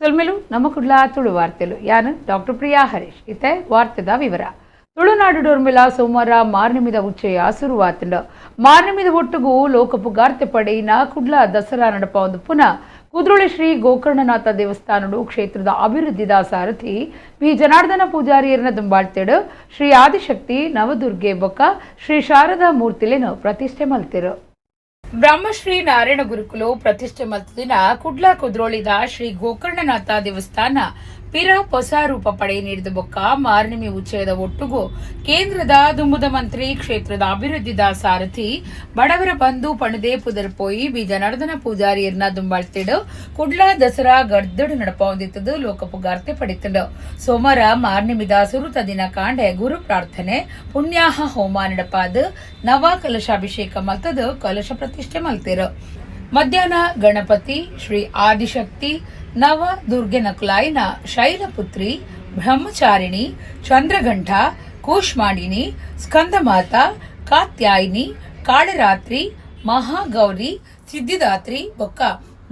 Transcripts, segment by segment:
ಸೊಲ್ಮೆಲು ನಮ್ಮ ಕುಡ್ಲ ತುಳು ವಾರ್ತೆಲು ಯಾನು ಡಾಕ್ಟರ್ ಪ್ರಿಯಾ ಹರೀಶ್. ಇತ್ತೆ ವಾರ್ತೆದ ವಿವರ. ತುಳುನಾಡು ಡೋರ್ಮಿಲ ಸೋಮವಾರ ಮಾರ್ನಿಮಿದ ಉಚ್ಚಯ ಸುರುವಾತಂಡು. ಮಾರ್ನಿಮಿದ ಒಟ್ಟುಗು ಲೋಕಪುಗಾರ್ತೆ ಪಡೆಯಿನ ಕುಡ್ಲ ದಸರಾ ನಡಪ ಒಂದು ಪುನಃ ಕುದ್ರೋಳಿ ಶ್ರೀ ಗೋಕರ್ಣನಾಥ ದೇವಸ್ಥಾನಡು ಕ್ಷೇತ್ರದ ಅಭಿವೃದ್ಧಿದ ಸಾರಥಿ ಬಿ ಜನಾರ್ದನ ಪೂಜಾರಿಯರನ ದುಂಬಾಳ್ತೇಡು ಶ್ರೀ ಆದಿಶಕ್ತಿ ನವದುರ್ಗೆ ಬೊಕ್ಕ ಶ್ರೀ ಶಾರದಾ ಮೂರ್ತಿಲೇನು ಪ್ರತಿಷ್ಠೆ ಮಲ್ತಿರು. ಬ್ರಹ್ಮಶ್ರೀ ನಾರಾಯಣ ಗುರುಕುಲು ಪ್ರತಿಷ್ಠೆ ಮಲ್ತದಿನ ಕುಡ್ಲ ಕುದ್ರೋಳಿದ ಶ್ರೀ ಗೋಕರ್ಣನಾಥ ದೇವಸ್ಥಾನ ಪಿರ ಹೊಸ ರೂಪ ಪಡೆ ನೀಡಿದ ಬೊಕ್ಕ ಮಾರ್ನಿಮಿ ಉಚ್ಚಯದ ಒಟ್ಟುಗು ಕೇಂದ್ರದ ದುಂಬುದ ಮಂತ್ರಿ ಕ್ಷೇತ್ರದ ಅಭಿವೃದ್ಧಿದ ಸಾರಥಿ ಬಡವರ ಬಂಧು ಪಣದೆ ಪುದರ್ಪೋಯಿ ಬಿ ಜನಾರ್ದನ ಪೂಜಾರಿಯರ್ನ ದುಂಬಾಳ್ತಿಡು ಕುಡ್ಲ ದಸರಾ ಗರ್ದಡು ನಡಪೊಂದಿತ್ತದು ಲೋಕಪುಗಾರ್ತೆ ಪಡಿತಂಡು. ಸೋಮವಾರ ಮಾರ್ನಿಮಿದ ಸುರುತ ದಿನ ಕಾಂಡೆ ಗುರು ಪ್ರಾರ್ಥನೆ ಪುಣ್ಯಾಹ ಹೋಮ ನಡಪಾದು ನವ ಕಲಶಾಭಿಷೇಕ ಮಲ್ತದು ಕಲಶ ಪ್ರತಿಷ್ಠೆ ಮಲ್ತಿರು. ಮಧ್ಯಾಹ್ನ ಗಣಪತಿ ಶ್ರೀ ಆದಿಶಕ್ತಿ ನವ ದುರ್ಗೆ ನಕುಲಾಯಿನ ಶೈಲಪುತ್ರಿ ಬ್ರಹ್ಮಚಾರಿಣಿ ಚಂದ್ರಘಂಟ ಕೂಷ್ಮಾಂಡಿನಿ ಸ್ಕಂದಮಾತಾ ಕಾತ್ಯಾಯಿನಿ ಕಾಳರಾತ್ರಿ ಮಹಾಗೌರಿ ಸಿದ್ಧಿದಾತ್ರಿ ಬೊಕ್ಕ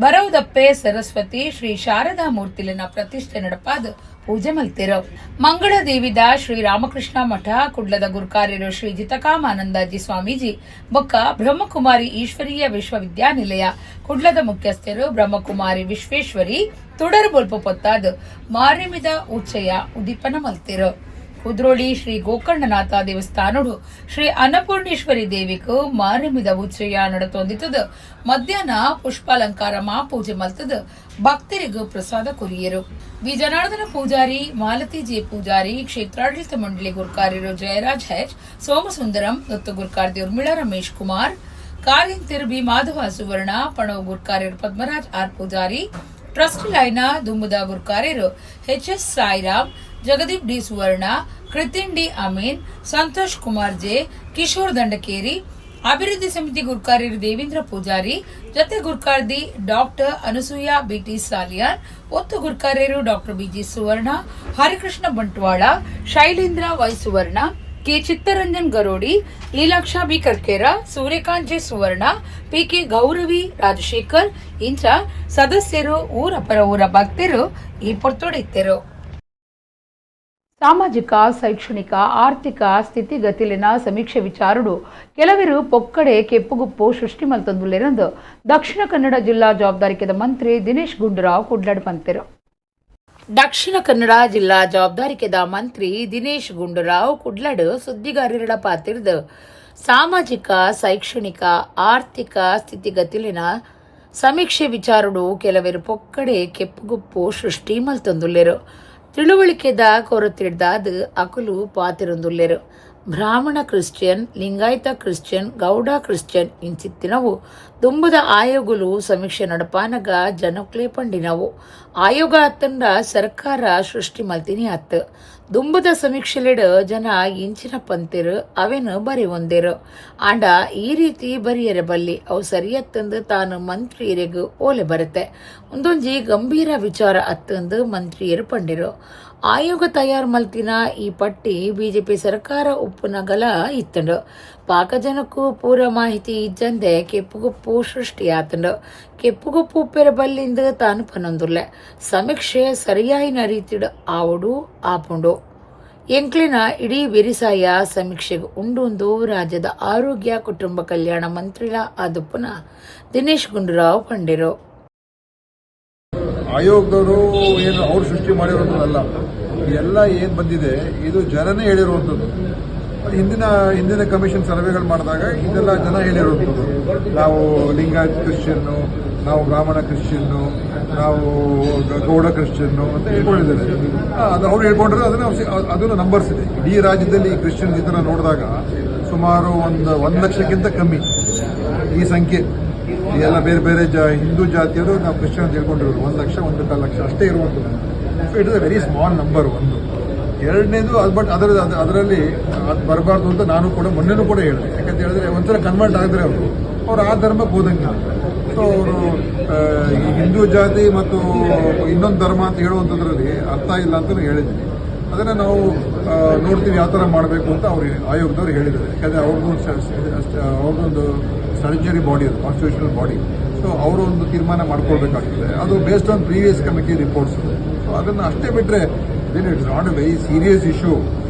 ಬರವುದಪ್ಪೆ ಸರಸ್ವತಿ ಶ್ರೀ ಶಾರದಾ ಮೂರ್ತಿಲಿನ ಪ್ರತಿಷ್ಠೆ ನಡಪಾದ ಪೂಜೆ ಮಲ್ತಿರು. ಮಂಗಳದೇವಿದ ಶ್ರೀ ರಾಮಕೃಷ್ಣ ಮಠ ಕುಡ್ಲದ ಗುರುಕಾರ್ಯರು ಶ್ರೀ ಜಿತಕಾಮಾನಂದಾಜಿ ಸ್ವಾಮೀಜಿ ಬೊಕ್ಕ ಬ್ರಹ್ಮಕುಮಾರಿ ಈಶ್ವರೀಯ ವಿಶ್ವವಿದ್ಯಾನಿಲಯ ಕುಡ್ಲದ ಮುಖ್ಯಸ್ಥರು ಬ್ರಹ್ಮಕುಮಾರಿ ವಿಶ್ವೇಶ್ವರಿ ತುಡರು ಬೊಲ್ಪ ಪೊತ್ತಾದ ಮಾರಿಮಿದ ಉಚ್ಚಯ ಉದ್ದೀಪನ ಮಲ್ತಿರು. ಕುದ್ರೋಳಿ ಶ್ರೀ ಗೋಕರ್ಣನಾಥ ದೇವಸ್ಥಾನಡು ಶ್ರೀ ಅನ್ನಪೂರ್ಣೇಶ್ವರಿ ದೇವಿಗೂ ಮಾರಿಮಿದ ಉಚ್ಚಯ ನಡತೊಂದಿತ್ತದು. ಮಧ್ಯಾಹ್ನ ಪುಷ್ಪಾಲಂಕಾರ ಮಹಾಪೂಜೆ ಮಲ್ತದು ಭಕ್ತರಿಗೂ ಪ್ರಸಾದ ಕೊರಿಯರು. ಬಿ ಜನಾರ್ದನ ಪೂಜಾರಿ, ಮಾಲತಿ ಜೆ ಪೂಜಾರಿ, ಕ್ಷೇತ್ರಾಡಳಿತ ಮಂಡಳಿ ಗುರುಕಾರ್ಯರು ಜಯರಾಜ್ ಹೆಚ್ ಸೋಮಸುಂದರಂ, ದತ್ತು ಗುರುಕಾರ್ದಿ ಉರ್ಮಿಳಾ ರಮೇಶ್ ಕುಮಾರ್, ಕಾರ್ಯಂತಿರು ಬಿ ಮಾಧವ ಸುವರ್ಣ, ಪಣವು ಗುರುಕಾರ್ಯರು ಪದ್ಮರಾಜ್ ಆರ್ ಪೂಜಾರಿ, ಟ್ರಸ್ಟ್ ಲೈನ ದುಂಬುದ ಗುರುಕಾರ್ಯರು H S Sairam, Jagadeep D Suvarna, Kritin D Amin, Santosh Kumar J, Kishore Dandakeri, ಅಭಿವೃದ್ಧಿ ಸಮಿತಿ ಗುರುಕಾರ್ಯರು ದೇವೇಂದ್ರ ಪೂಜಾರಿ, ಜೊತೆ ಗುರುಕಾರ್ದಿ ಡಾಕ್ಟರ್ ಅನಸೂಯ ಬಿಟಿ ಸಾಲಿಯಾನ್, ಒತ್ತು ಗುರುಕಾರ್ಯರು doctor BG Suvarna, Harikrishna Bantwal, Shailendra Y Suvarna, K Chittaranjan Garodi, Leelaksha B Karkera, Suryakant J Suvarna, PK Gauravi Rajashekar ಇಂಚ ಸದಸ್ಯರು ಊರ ಪರ ಊರ ಭಕ್ತರು ಈ ಪೊರ್ತೊಡಿತ್ತರು. ಸಾಮಾಜಿಕ ಶೈಕ್ಷಣಿಕ ಆರ್ಥಿಕ ಸ್ಥಿತಿಗತಿಲಿನ ಸಮೀಕ್ಷೆ ವಿಚಾರಡು ಕೆಲವರು ಪೊಕ್ಕಡೆ ಕೆಪ್ಪುಗುಪ್ಪು ಸೃಷ್ಟಿ ಮಲ್ತೊಂದುಲ್ಲೆರಂದು ದಕ್ಷಿಣ ಕನ್ನಡ ಜಿಲ್ಲಾ ಜವಾಬ್ದಾರಿಕೆದ ಮಂತ್ರಿ ದಿನೇಶ್ ಗುಂಡೂರಾವ್ ಕುಡ್ಲಡ್ ಪಂತೆರು. ದಕ್ಷಿಣ ಕನ್ನಡ ಜಿಲ್ಲಾ ಜವಾಬ್ದಾರಿಕೆದ ಮಂತ್ರಿ ದಿನೇಶ್ ಗುಂಡೂರಾವ್ ಕುಡ್ಲಡ್ ಸುದ್ದಿಗಾರರ ಪಾತಿರ್ದು ಸಾಮಾಜಿಕ ಶೈಕ್ಷಣಿಕ ಆರ್ಥಿಕ ಸ್ಥಿತಿಗತಿಲಿನ ಸಮೀಕ್ಷೆ ವಿಚಾರಡು ಕೆಲವರು ಪೊಕ್ಕಡೆ ಕೆಪ್ಪುಗುಪ್ಪು ಸೃಷ್ಟಿ ಮಲ್ತೊಂದುಲ್ಲೆರು. ತಿಳುವಳಿಕೆದ ಕೊರತಿಡ್ದಾದ್ ಅಕುಲು ಪಾತಿರೊಂದುಲ್ಲೆರು. Brahmana Christian, Lingayat Christian, Gowda Christian ಇಂಚಿತ್ತಿನವು ದುಂಬುದ ಆಯೋಗಲು ಸಮೀಕ್ಷೆ ನಡಪಾನಗ ಜನಕ್ಲೆ ಪಂಡಿನವು. ಆಯೋಗ ಅತ್ತಂಡ ಸರ್ಕಾರ ಸೃಷ್ಟಿ ಮಲ್ತಿನಿ ಅತ್. ದುಂಬುದ ಸಮೀಕ್ಷೆಲೆಡ್ ಜನ ಇಂಚಿನ ಪಂತೆರು ಅವೇನು ಬರೆಯೊಂದೆರು. ಆಂಡ ಈ ರೀತಿ ಬರಿಯರೆ ಬಲ್ಲಿ, ಅವು ಸರಿಯತ್ತಂದು ತಾನು ಮಂತ್ರಿಯರಿಗೂ ಓಲೆ ಬರುತ್ತೆ. ಒಂದೊಂಜಿ ಗಂಭೀರ ವಿಚಾರ ಅತ್ತಂದು ಮಂತ್ರಿಯರು ಪಂಡಿರು. ಆಯೋಗ ತಯಾರು ಮಲ್ತಿನ ಈ ಪಟ್ಟಿ ಬಿಜೆಪಿ ಸರ್ಕಾರ ಉಪ್ಪುನಗಲ ಇತ್ತಂಡು. ಪಾಕ ಜನಕ್ಕೂ ಪೂರ ಮಾಹಿತಿ ಇಜ್ಜಂದೆ ಕೆಪ್ಪುಗುಪ್ಪು ಸೃಷ್ಟಿಯಾತಂಡು. ಕೆಪ್ಪುಗುಪ್ಪು ಉಪ್ಪೆರ ಬಲ್ಲಿಂದ ತಾನು ಪನೊಂದುಲ್ಲೆ. ಸಮೀಕ್ಷೆ ಸರಿಯಾಯಿನ ರೀತಿಡ್ ಆವಡು ಆಪುಂಡು. ಎಂಕ್ಲಿನ ಇಡೀ ಬೆರಿಸಾಯ ಸಮೀಕ್ಷೆಗೆ ಉಂಡುಂದು ರಾಜ್ಯದ ಆರೋಗ್ಯ ಕುಟುಂಬ ಕಲ್ಯಾಣ ಮಂತ್ರಿಲ ಆದುಪ್ಪುನ ದಿನೇಶ್ ಗುಂಡೂರಾವ್ ಪಂಡಿರು. ಆಯೋಗದವರು ಏನು ಅವ್ರು ಸೃಷ್ಟಿ ಮಾಡಿರುವಂಥದ್ದಲ್ಲ. ಎಲ್ಲ ಏನು ಬಂದಿದೆ, ಇದು ಜನನೇ ಹೇಳಿರುವಂಥದ್ದು. ಅದು ಹಿಂದಿನ ಹಿಂದಿನ ಕಮಿಷನ್ ಸರ್ವೆಗಳು ಮಾಡಿದಾಗ ಇದೆಲ್ಲ ಜನ ಹೇಳಿರುವಂಥದ್ದು. ನಾವು ಲಿಂಗಾಯತ್ ಕ್ರಿಶ್ಚಿಯನ್ನು, ನಾವು ಬ್ರಾಹ್ಮಣ ಕ್ರಿಶ್ಚಿಯನ್ನು, ನಾವು ಗೌಡ ಕ್ರಿಶ್ಚಿಯನ್ನು ಅಂತ ಹೇಳ್ಕೊಂಡಿದ್ದಾರೆ. ಅದು ಅವ್ರು ಹೇಳ್ಕೊಂಡ್ರೆ ಅದನ್ನು ಅದನ್ನು ನಂಬರ್ಸ್ ಇದೆ. ಇಡೀ ರಾಜ್ಯದಲ್ಲಿ ಈ ಕ್ರಿಶ್ಚಿಯನ್ಸ್ ಈ ಥರ ನೋಡಿದಾಗ ಸುಮಾರು ಒಂದು ಒಂದು ಲಕ್ಷಕ್ಕಿಂತ ಕಮ್ಮಿ ಈ ಸಂಖ್ಯೆ. ಈ ಎಲ್ಲ ಬೇರೆ ಬೇರೆ ಹಿಂದೂ ಜಾತಿಯವರು ನಾವು ಕ್ರಿಶ್ಚಿಯನ್ ಅಂತ ಹೇಳ್ಕೊಂಡಿರೋದು 1 ಲಕ್ಷ, 1.25 ಲಕ್ಷ ಅಷ್ಟೇ ಇರುವಂಥದ್ದು. So it is a very small number ಒಂದು. ಎರಡನೇದು ಅದು, ಬಟ್ ಅದರಲ್ಲಿ ಅದು ಬರಬಾರ್ದು ಅಂತ ನಾನು ಕೂಡ ಮೊನ್ನೆನೂ ಕೂಡ ಹೇಳಿದೆ. ಯಾಕಂತ ಹೇಳಿದ್ರೆ, ಒಂದ್ಸಲ ಕನ್ವರ್ಟ್ ಆಗಿದ್ರೆ ಅವರು ಅವ್ರು ಆ ಧರ್ಮಕ್ಕೆ ಹೋದಂಗೆ. ಸೊ ಅವರು ಈ ಹಿಂದೂ ಜಾತಿ ಮತ್ತು ಇನ್ನೊಂದು ಧರ್ಮ ಅಂತ ಹೇಳುವಂಥದ್ರಲ್ಲಿ ಅರ್ಥ ಇಲ್ಲ ಅಂತ ಹೇಳಿದ್ದೀನಿ. ಅದನ್ನ ನಾವು ನೋಡ್ತೀವಿ, ಯಾವ ಥರ ಮಾಡಬೇಕು ಅಂತ ಅವ್ರು ಆಯೋಗದವ್ರು ಹೇಳಿದ್ದಾರೆ. ಯಾಕಂದ್ರೆ ಅವ್ರದ್ದೊಂದು ಸ್ಟ್ಯಾಚ್ಯೂಟರಿ ಬಾಡಿ, ಅದು ಕಾನ್ಸ್ಟಿಟ್ಯೂಷನಲ್ ಬಾಡಿ. ಸೊ ಸೊ ಅವರು ಒಂದು ತೀರ್ಮಾನ ಮಾಡ್ಕೊಳ್ಬೇಕಾಗ್ತದೆ. ಅದು based on previous committee reports. So ಅದನ್ನು ಅಷ್ಟೇ ಬಿಟ್ಟರೆ it's not a very serious issue.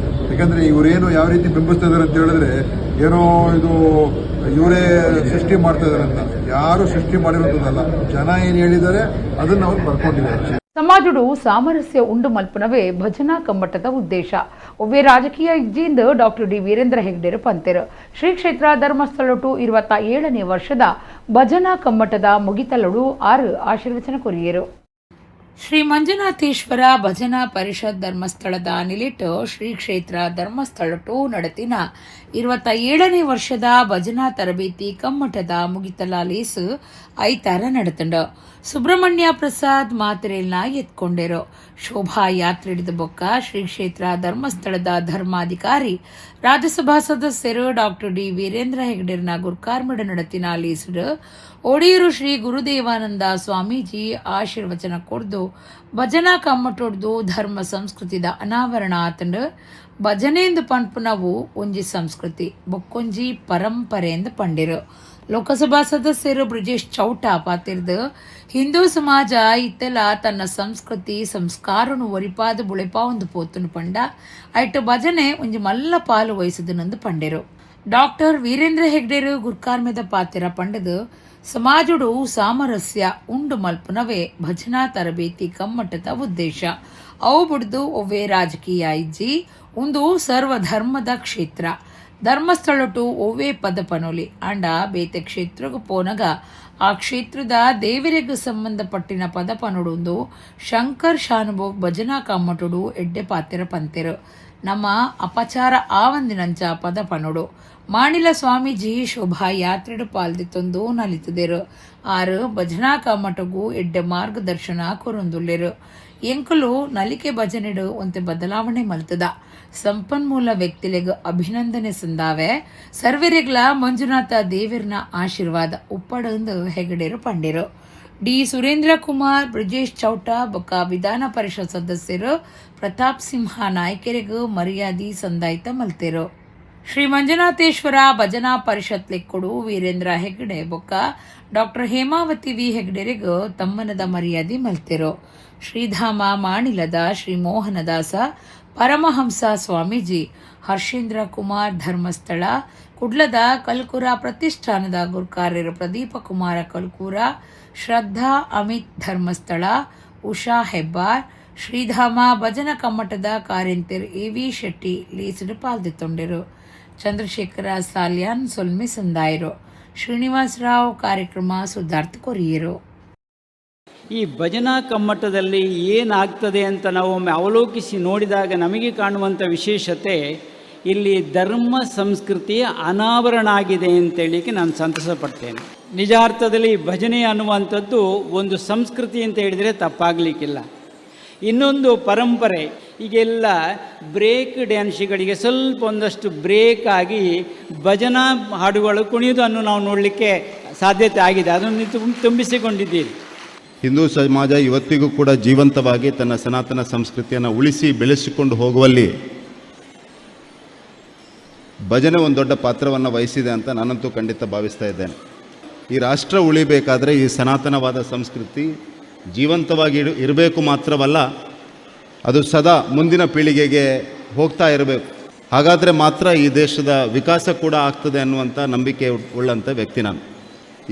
ಯಾಕಂದ್ರೆ ಇವರೇನು ಯಾವ ರೀತಿ ಬಿಂಬಿಸ್ತಾ ಇದಾರೆ ಅಂತ ಹೇಳಿದ್ರೆ, ಏನೋ ಇದು ಇವರೇ ಸೃಷ್ಟಿ ಮಾಡ್ತಾ ಇದಾರೆ ಅಂತ. ಯಾರು ಸೃಷ್ಟಿ ಮಾಡಿರೋದಲ್ಲ, ಜನ ಏನ್ ಹೇಳಿದ್ದಾರೆ ಅದನ್ನ ಅವ್ರು ಬರ್ಕೊಂಡಿದ್ದಾರೆ. ಸಮಾಜಡು ಸಾಮರಸ್ಯ ಉಂಡು ಮಲ್ಪನವೇ ಭಜನಾ ಕಮ್ಮಟದ ಉದ್ದೇಶ. ಒವ್ವೇ ರಾಜಕೀಯ ಇಜ್ಜಿಂದ ಡಾಕ್ಟರ್ ಡಿ ವೀರೇಂದ್ರ ಹೆಗ್ಡೆರು ಪಂತೆರು. ಶ್ರೀ ಕ್ಷೇತ್ರ ಧರ್ಮಸ್ಥಳಟು 27ನೇ ವರ್ಷದ ಭಜನಾ ಕಮ್ಮಟದ ಮುಗಿತಲಡು 6 ಆಶೀರ್ವಚನ ಕೊರಿಯರು. ಶ್ರೀ ಮಂಜುನಾಥೇಶ್ವರ ಭಜನಾ ಪರಿಷತ್ ಧರ್ಮಸ್ಥಳದ ನಿಲಿಟ್ ಶ್ರೀ ಕ್ಷೇತ್ರ ಧರ್ಮಸ್ಥಳಟು ನಡತಿನ 27ನೇ ವರ್ಷದ ಭಜನಾ ತರಬೇತಿ ಕಮ್ಮಟದ ಮುಗಿತಲಾಲೇಸು ಐತಾರ ನಡತಂಡ. ಸುಬ್ರಹ್ಮಣ್ಯ ಪ್ರಸಾದ್ ಮಾತ್ರೆಯನ್ನ ಎತ್ಕೊಂಡೆರು. ಶೋಭಾ ಯಾತ್ರೆಡಿದ ಬೊಕ್ಕ ಶ್ರೀ ಕ್ಷೇತ್ರ ಧರ್ಮಸ್ಥಳದ ಧರ್ಮಾಧಿಕಾರಿ ರಾಜ್ಯಸಭಾ ಸದಸ್ಯರು ಡಾಕ್ಟರ್ ಡಿ ವೀರೇಂದ್ರ ಹೆಗ್ಡೆರ್ನ ಗುರ್ಕಾರ್ಮಿಡ ನಡತಿನ ಲೇಸುಡು ಒಡಿಯೂರು ಶ್ರೀ ಗುರುದೇವಾನಂದ ಸ್ವಾಮೀಜಿ ಆಶೀರ್ವಚನ ಕೊಡ್ದು ಭಜನಾ ಕಮ್ಮಟೊಡ್ದು ಧರ್ಮ ಸಂಸ್ಕೃತಿದ ಅನಾವರಣ ಆತಂಡು. ಭಜನೆಂದು ಪನ್ಪುನವು ಒಂಜಿ ಸಂಸ್ಕೃತಿ ಬೊಕ್ಕೊಂಜಿ ಪರಂಪರೆ ಎಂದು ಪಂಡಿರು. ಲೋಕಸಭಾ ಸದಸ್ಯರು ಬ್ರಿಜೇಶ್ ಚೌಟ ಪಾತಿರ್ದು ಹಿಂದೂ ಸಮಾಜ ಇತ್ತೆಲ ತನ್ನ ಸಂಸ್ಕೃತಿ ಸಂಸ್ಕಾರನು ಒರಿಪಾದ ಬುಳೆಪಾವೊಂದು ಪೋತುನು ಪಂಡ ಐಟು ಭಜನೆ ಒಂಜಿ ಮಲ್ಲ ಪಾಲು ವಹಿಸುದು ಪಂಡೆರು. ಡಾಕ್ಟರ್ ವೀರೇಂದ್ರ ಹೆಗ್ಡೆರು ಗುರ್ಕಾರ್ಮೆದ ಪಾತಿರ ಪಂಡದು ಸಮಾಜಡು ಸಾಮರಸ್ಯ ಉಂಡು ಮಲ್ಪುನವೇ ಭಜನಾ ತರಬೇತಿ ಕಮ್ಮಟದ ಉದ್ದೇಶ. ಅವು ಬುಡ್ದು ಒವ್ವೇ ರಾಜಕೀಯ ಇಜ್ಜಿ. ಒಂದು ಸರ್ವಧರ್ಮದ ಕ್ಷೇತ್ರ ಧರ್ಮಸ್ಥಳಟು ಒವ್ವೇ ಪದ ಪನೊಲಿ ಅಂಡ ಬೇತೆ ಕ್ಷೇತ್ರಗ್ ಪೋನಗ ಆ ಕ್ಷೇತ್ರದ ದೇವರಿಗೆ ಸಂಬಂಧಪಟ್ಟಿನ ಪದ ಪನೊಡುಂದು ಶಂಕರ್ ಶಾನುಭೋಗ್ ಭಜನಾ ಕಮ್ಮಟುಡು ಎಡ್ಡೆ ಪಾತಿರ ಪಂತೆರು. ನಮ್ಮ ಅಪಚಾರ ಆವಂದಿನಂಚ ಪದ ಪನೊಡು. ಮಾಣಿಲ ಸ್ವಾಮೀಜಿ ಶೋಭಾ ಯಾತ್ರೆಡು ಪಾಲ್ದಿತ್ತೊಂದು ನಲಿತದೆರು. ಆರು ಭಜನಾ ಕಮ್ಮಟಗು ಎಡ್ಡೆ ಮಾರ್ಗದರ್ಶನ ಕೊರೊಂದುಲ್ಲೆರು. ಎಂಕುಲು ನಲಿಕೆ ಭಜನೆಡು ಒಂತೆ ಬದಲಾವಣೆ ಮಲ್ತದ. ಸಂಪನ್ಮೂಲ ವ್ಯಕ್ತಿಲೆಗ್ ಅಭಿನಂದನೆ ಸಂದಾವೆ. ಸರ್ವೆರೆಗ್ಲ ಮಂಜುನಾಥ ದೇವಿರ್ನ ಆಶೀರ್ವಾದ ಉಪ್ಪಡಂದು ಹೆಗಡೆರು ಪಂಡೆರು. ಡಿ ಸುರೇಂದ್ರ ಕುಮಾರ್, ಬ್ರಿಜೇಶ್ ಚೌಟ ಬೊಕ್ಕ ವಿಧಾನ ಪರಿಷತ್ ಸದಸ್ಯರು ಪ್ರತಾಪ್ ಸಿಂಹ ನಾಯ್ಕೆರೆಗ್ ಮರ್ಯಾದಿ ಸಂದಾಯ್ತ ಮಲ್ತೆರು. ಶ್ರೀ ಮಂಜುನಾಥೇಶ್ವರ ಭಜನಾ ಪರಿಷತ್ ಲೆಕ್ಕುಡು ವೀರೇಂದ್ರ ಹೆಗ್ಡೆ ಬೊಕ್ಕ ಡಾಕ್ಟರ್ ಹೇಮಾವತಿ ವಿ ಹೆಗ್ಡೆರೆಗ್ ತಮ್ಮನದ ಮರ್ಯಾದೆ ಮಲ್ತೆರು. ಶ್ರೀಧಾಮ ಮಾಣಿಲದ ಶ್ರೀ ಮೋಹನದಾಸ ಪರಮಹಂಸ ಸ್ವಾಮೀಜಿ, ಹರ್ಷೇಂದ್ರ ಕುಮಾರ್ ಧರ್ಮಸ್ಥಳ, ಕುಡ್ಲದ ಕಲ್ಕುರ ಪ್ರತಿಷ್ಠಾನದ ಗುರ್ಕಾರ್ಯರು ಪ್ರದೀಪ ಕುಮಾರ ಕಲ್ಕೂರ, ಶ್ರದ್ಧಾ ಅಮಿತ್ ಧರ್ಮಸ್ಥಳ, ಉಷಾ ಹೆಬ್ಬಾರ್, ಶ್ರೀಧಾಮ ಭಜನ ಕಮ್ಮಟದ ಕಾರ್ಯಂತೆರ್ ಎ ವಿ ಶೆಟ್ಟಿ ಲೇಸುಡು ಪಾಲ್ದಿತ್ತೊಂಡೆರು. ಚಂದ್ರಶೇಖರ ಸಾಲ್ಯಾನ್ ಸೊಲ್ಮೆ ಸಂದಾಯರು. ಶ್ರೀನಿವಾಸರಾವ್ ಕಾರ್ಯಕ್ರಮ ಸುಧಾರ್ಥ ಕೊರಿಯರು. ಈ ಭಜನಾ ಕಮ್ಮಟದಲ್ಲಿ ಏನಾಗ್ತದೆ ಅಂತ ನಾವು ಒಮ್ಮೆ ಅವಲೋಕಿಸಿ ನೋಡಿದಾಗ ನಮಗೆ ಕಾಣುವಂಥ ವಿಶೇಷತೆ, ಇಲ್ಲಿ ಧರ್ಮ ಸಂಸ್ಕೃತಿಯ ಅನಾವರಣ ಆಗಿದೆ ಅಂತೇಳಿಕ್ಕೆ ನಾನು ಸಂತಸ ಪಡ್ತೇನೆ. ನಿಜಾರ್ಥದಲ್ಲಿ ಭಜನೆ ಅನ್ನುವಂಥದ್ದು ಒಂದು ಸಂಸ್ಕೃತಿ ಅಂತ ಹೇಳಿದರೆ ತಪ್ಪಾಗಲಿಕ್ಕಿಲ್ಲ. ಇನ್ನೊಂದು ಪರಂಪರೆ. ಈಗೆಲ್ಲ ಬ್ರೇಕ್ ಡ್ಯಾನ್ಸ್ಗಳಿಗೆ ಸ್ವಲ್ಪ ಒಂದಷ್ಟು ಬ್ರೇಕ್ ಆಗಿ ಭಜನಾ ಹಾಡುಗಳು ಕುಣಿಯುವುದನ್ನು ನಾವು ನೋಡಲಿಕ್ಕೆ ಸಾಧ್ಯತೆ ಆಗಿದೆ. ಅದನ್ನು ತುಂಬಿಸಿಕೊಂಡಿದ್ದೀರಿ. ಹಿಂದೂ ಸಮಾಜ ಇವತ್ತಿಗೂ ಕೂಡ ಜೀವಂತವಾಗಿ ತನ್ನ ಸನಾತನ ಸಂಸ್ಕೃತಿಯನ್ನು ಉಳಿಸಿ ಬೆಳೆಸಿಕೊಂಡು ಹೋಗುವಲ್ಲಿ ಭಜನೆ ಒಂದು ದೊಡ್ಡ ಪಾತ್ರವನ್ನು ವಹಿಸಿದೆ ಅಂತ ನಾನಂತೂ ಖಂಡಿತ ಭಾವಿಸ್ತಾ ಇದ್ದೇನೆ. ಈ ರಾಷ್ಟ್ರ ಉಳಿಬೇಕಾದರೆ ಈ ಸನಾತನವಾದ ಸಂಸ್ಕೃತಿ ಜೀವಂತವಾಗಿ ಇರಬೇಕು ಮಾತ್ರವಲ್ಲ, ಅದು ಸದಾ ಮುಂದಿನ ಪೀಳಿಗೆಗೆ ಹೋಗ್ತಾ ಇರಬೇಕು. ಹಾಗಾದರೆ ಮಾತ್ರ ಈ ದೇಶದ ವಿಕಾಸ ಕೂಡ ಆಗ್ತದೆ ಅನ್ನುವಂಥ ನಂಬಿಕೆ ಉಳ್ಳಂಥ ವ್ಯಕ್ತಿ ನಾನು.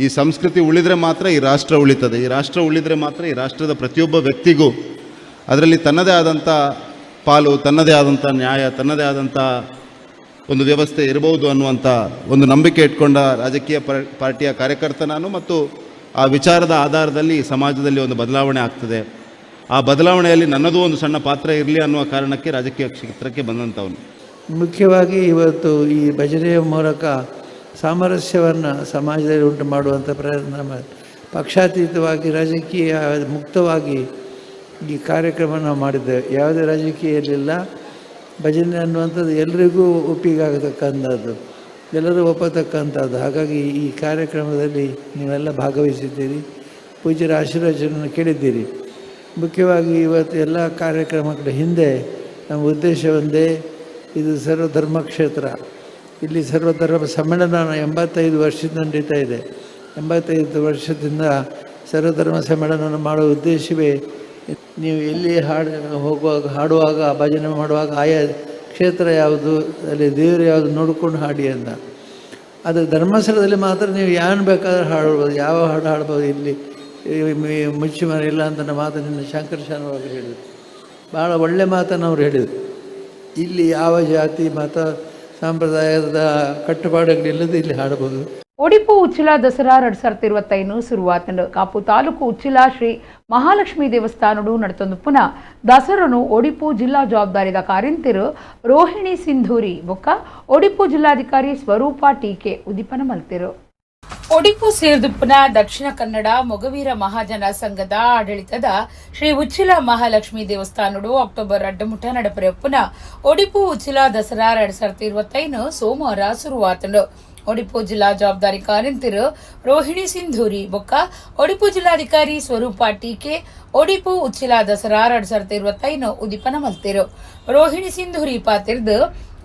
ಈ ಸಂಸ್ಕೃತಿ ಉಳಿದರೆ ಮಾತ್ರ ಈ ರಾಷ್ಟ್ರ ಉಳಿತದೆ. ಈ ರಾಷ್ಟ್ರ ಉಳಿದರೆ ಮಾತ್ರ ಈ ರಾಷ್ಟ್ರದ ಪ್ರತಿಯೊಬ್ಬ ವ್ಯಕ್ತಿಗೂ ಅದರಲ್ಲಿ ತನ್ನದೇ ಆದಂಥ ಪಾಲು, ತನ್ನದೇ ಆದಂಥ ನ್ಯಾಯ, ತನ್ನದೇ ಆದಂಥ ಒಂದು ವ್ಯವಸ್ಥೆ ಇರಬಹುದು ಅನ್ನುವಂಥ ಒಂದು ನಂಬಿಕೆ ಇಟ್ಕೊಂಡ ರಾಜಕೀಯ ಪಾರ್ಟಿಯ ಕಾರ್ಯಕರ್ತ ನಾನು. ಮತ್ತು ಆ ವಿಚಾರದ ಆಧಾರದಲ್ಲಿ ಸಮಾಜದಲ್ಲಿ ಒಂದು ಬದಲಾವಣೆ ಆಗ್ತದೆ. ಆ ಬದಲಾವಣೆಯಲ್ಲಿ ನನ್ನದೂ ಒಂದು ಸಣ್ಣ ಪಾತ್ರ ಇರಲಿ ಅನ್ನುವ ಕಾರಣಕ್ಕೆ ರಾಜಕೀಯ ಕ್ಷೇತ್ರಕ್ಕೆ ಬಂದಂಥವನು. ಮುಖ್ಯವಾಗಿ ಇವತ್ತು ಈ ಭಜನೆಯ ಮೂಲಕ ಸಾಮರಸ್ಯವನ್ನು ಸಮಾಜದಲ್ಲಿ ಉಂಟು ಮಾಡುವಂಥ ಪ್ರಯತ್ನ, ಪಕ್ಷಾತೀತವಾಗಿ ರಾಜಕೀಯ ಮುಕ್ತವಾಗಿ ಈ ಕಾರ್ಯಕ್ರಮ ನಾವು ಮಾಡಿದ್ದೇವೆ. ಯಾವುದೇ ರಾಜಕೀಯ ಇರಲಿಲ್ಲ. ಭಜನೆ ಅನ್ನುವಂಥದ್ದು ಎಲ್ರಿಗೂ ಒಪ್ಪಿಗೆ ಆಗತಕ್ಕಂಥದ್ದು, ಎಲ್ಲರೂ ಒಪ್ಪತಕ್ಕಂಥದ್ದು. ಹಾಗಾಗಿ ಈ ಕಾರ್ಯಕ್ರಮದಲ್ಲಿ ನೀವೆಲ್ಲ ಭಾಗವಹಿಸಿದ್ದೀರಿ, ಪೂಜ್ಯರ ಆಶೀರ್ವಚನವನ್ನು ಕೇಳಿದ್ದೀರಿ. ಮುಖ್ಯವಾಗಿ ಇವತ್ತು ಎಲ್ಲ ಕಾರ್ಯಕ್ರಮಗಳ ಹಿಂದೆ ನಮ್ಮ ಉದ್ದೇಶ ಒಂದೇ, ಇದು ಸರ್ವಧರ್ಮ ಕ್ಷೇತ್ರ. ಇಲ್ಲಿ ಸರ್ವಧರ್ಮ ಸಮ್ಮೇಳನ 85 ವರ್ಷದಿಂದ ನಡೀತಾ ಇದೆ. 85 ವರ್ಷದಿಂದ ಸರ್ವಧರ್ಮ ಸಮ್ಮೇಳನವನ್ನು ಮಾಡುವ ಉದ್ದೇಶವೇ, ನೀವು ಎಲ್ಲಿ ಹಾಡು ಹೋಗುವಾಗ, ಹಾಡುವಾಗ, ಭಜನೆ ಮಾಡುವಾಗ ಆಯಾ ಕ್ಷೇತ್ರ ಯಾವುದು, ಅಲ್ಲಿ ದೇವರು ಯಾವುದು ನೋಡಿಕೊಂಡು ಹಾಡಿ ಅಂತ. ಆದರೆ ಧರ್ಮಸ್ಥಳದಲ್ಲಿ ಮಾತ್ರ ನೀವು ಏನು ಬೇಕಾದರೂ ಹಾಡ್ಬೋದು, ಯಾವ ಹಾಡು ಹಾಡ್ಬೋದು. ಇಲ್ಲಿ ಮುಚ್ಚುಮರೆ ಇಲ್ಲ ಅಂತ ಮಾತನ್ನು ಶಂಕರ ಶಾನುಭಾಗ ಹೇಳಿದರು. ಭಾಳ ಒಳ್ಳೆ ಮಾತನ್ನು ಅವರು ಹೇಳಿದರು. ಇಲ್ಲಿ ಯಾವ ಜಾತಿ ಮತ ಸಂಪ್ರದಾಯದ ಕಟ್ಟುಪಾಡುಗಳಿಲ್ಲದೆ ಇಲ್ಲಿ ಹಾಡಬಹುದು. ಒಡಿಪು ಉಚ್ಚಿಲ ದಸರಾ 2025 ಶುರುವಾತಂಡು. ಕಾಪು ತಾಲೂಕು ಉಚ್ಚಿಲ ಶ್ರೀ ಮಹಾಲಕ್ಷ್ಮೀ ದೇವಸ್ಥಾನಡು ನಡತೊಂದು ಪುನಃ ದಸರನು ಒಡಿಪು ಜಿಲ್ಲಾ ಜವಾಬ್ದಾರಿದ ಕಾರಿಂತಿರು ರೋಹಿಣಿ ಸಿಂಧೂರಿ ಬೊಕ್ಕ ಒಡಿಪು ಜಿಲ್ಲಾಧಿಕಾರಿ ಸ್ವರೂಪ ಟೀಕೆ ಉದ್ದೀಪನ ಮಲ್ತಿರು. ಒಡಿಪು ಸೇರ್ದುಪ್ಪುನ ದಕ್ಷಿಣ ಕನ್ನಡ ಮೊಗವೀರ ಮಹಾಜನ ಸಂಘದ ಆಡಳಿತದ ಶ್ರೀ ಉಚ್ಚಿಲ ಮಹಾಲಕ್ಷ್ಮೀ ದೇವಸ್ಥಾನಡು ಅಕ್ಟೋಬರ್ 2 ಮುಟ ನಡಪರೆಯಪ್ಪುನ ಒಡಿಪು ಉಚ್ಚಿಲ ದಸರಾ 2025 ಸೋಮವಾರ ಶುರುವಾತಂಡು. ಒಡಿಪು ಜಿಲ್ಲಾ ಜವಾಬ್ದಾರಿ ಕಾರಿಂತಿರು ರೋಹಿಣಿ ಸಿಂಧೂರಿ ಬೊಕ್ಕ ಒಡಿಪು ಜಿಲ್ಲಾಧಿಕಾರಿ ಸ್ವರೂಪ ಟೀಕೆ ಒಡಿಪು ಉಚ್ಚಿಲ ದಸರಾ 2025 ಉದ್ದೀಪನ ಮಲ್ತಿರು. ರೋಹಿಣಿ ಸಿಂಧೂರಿ ಪಾತಿರ್ದು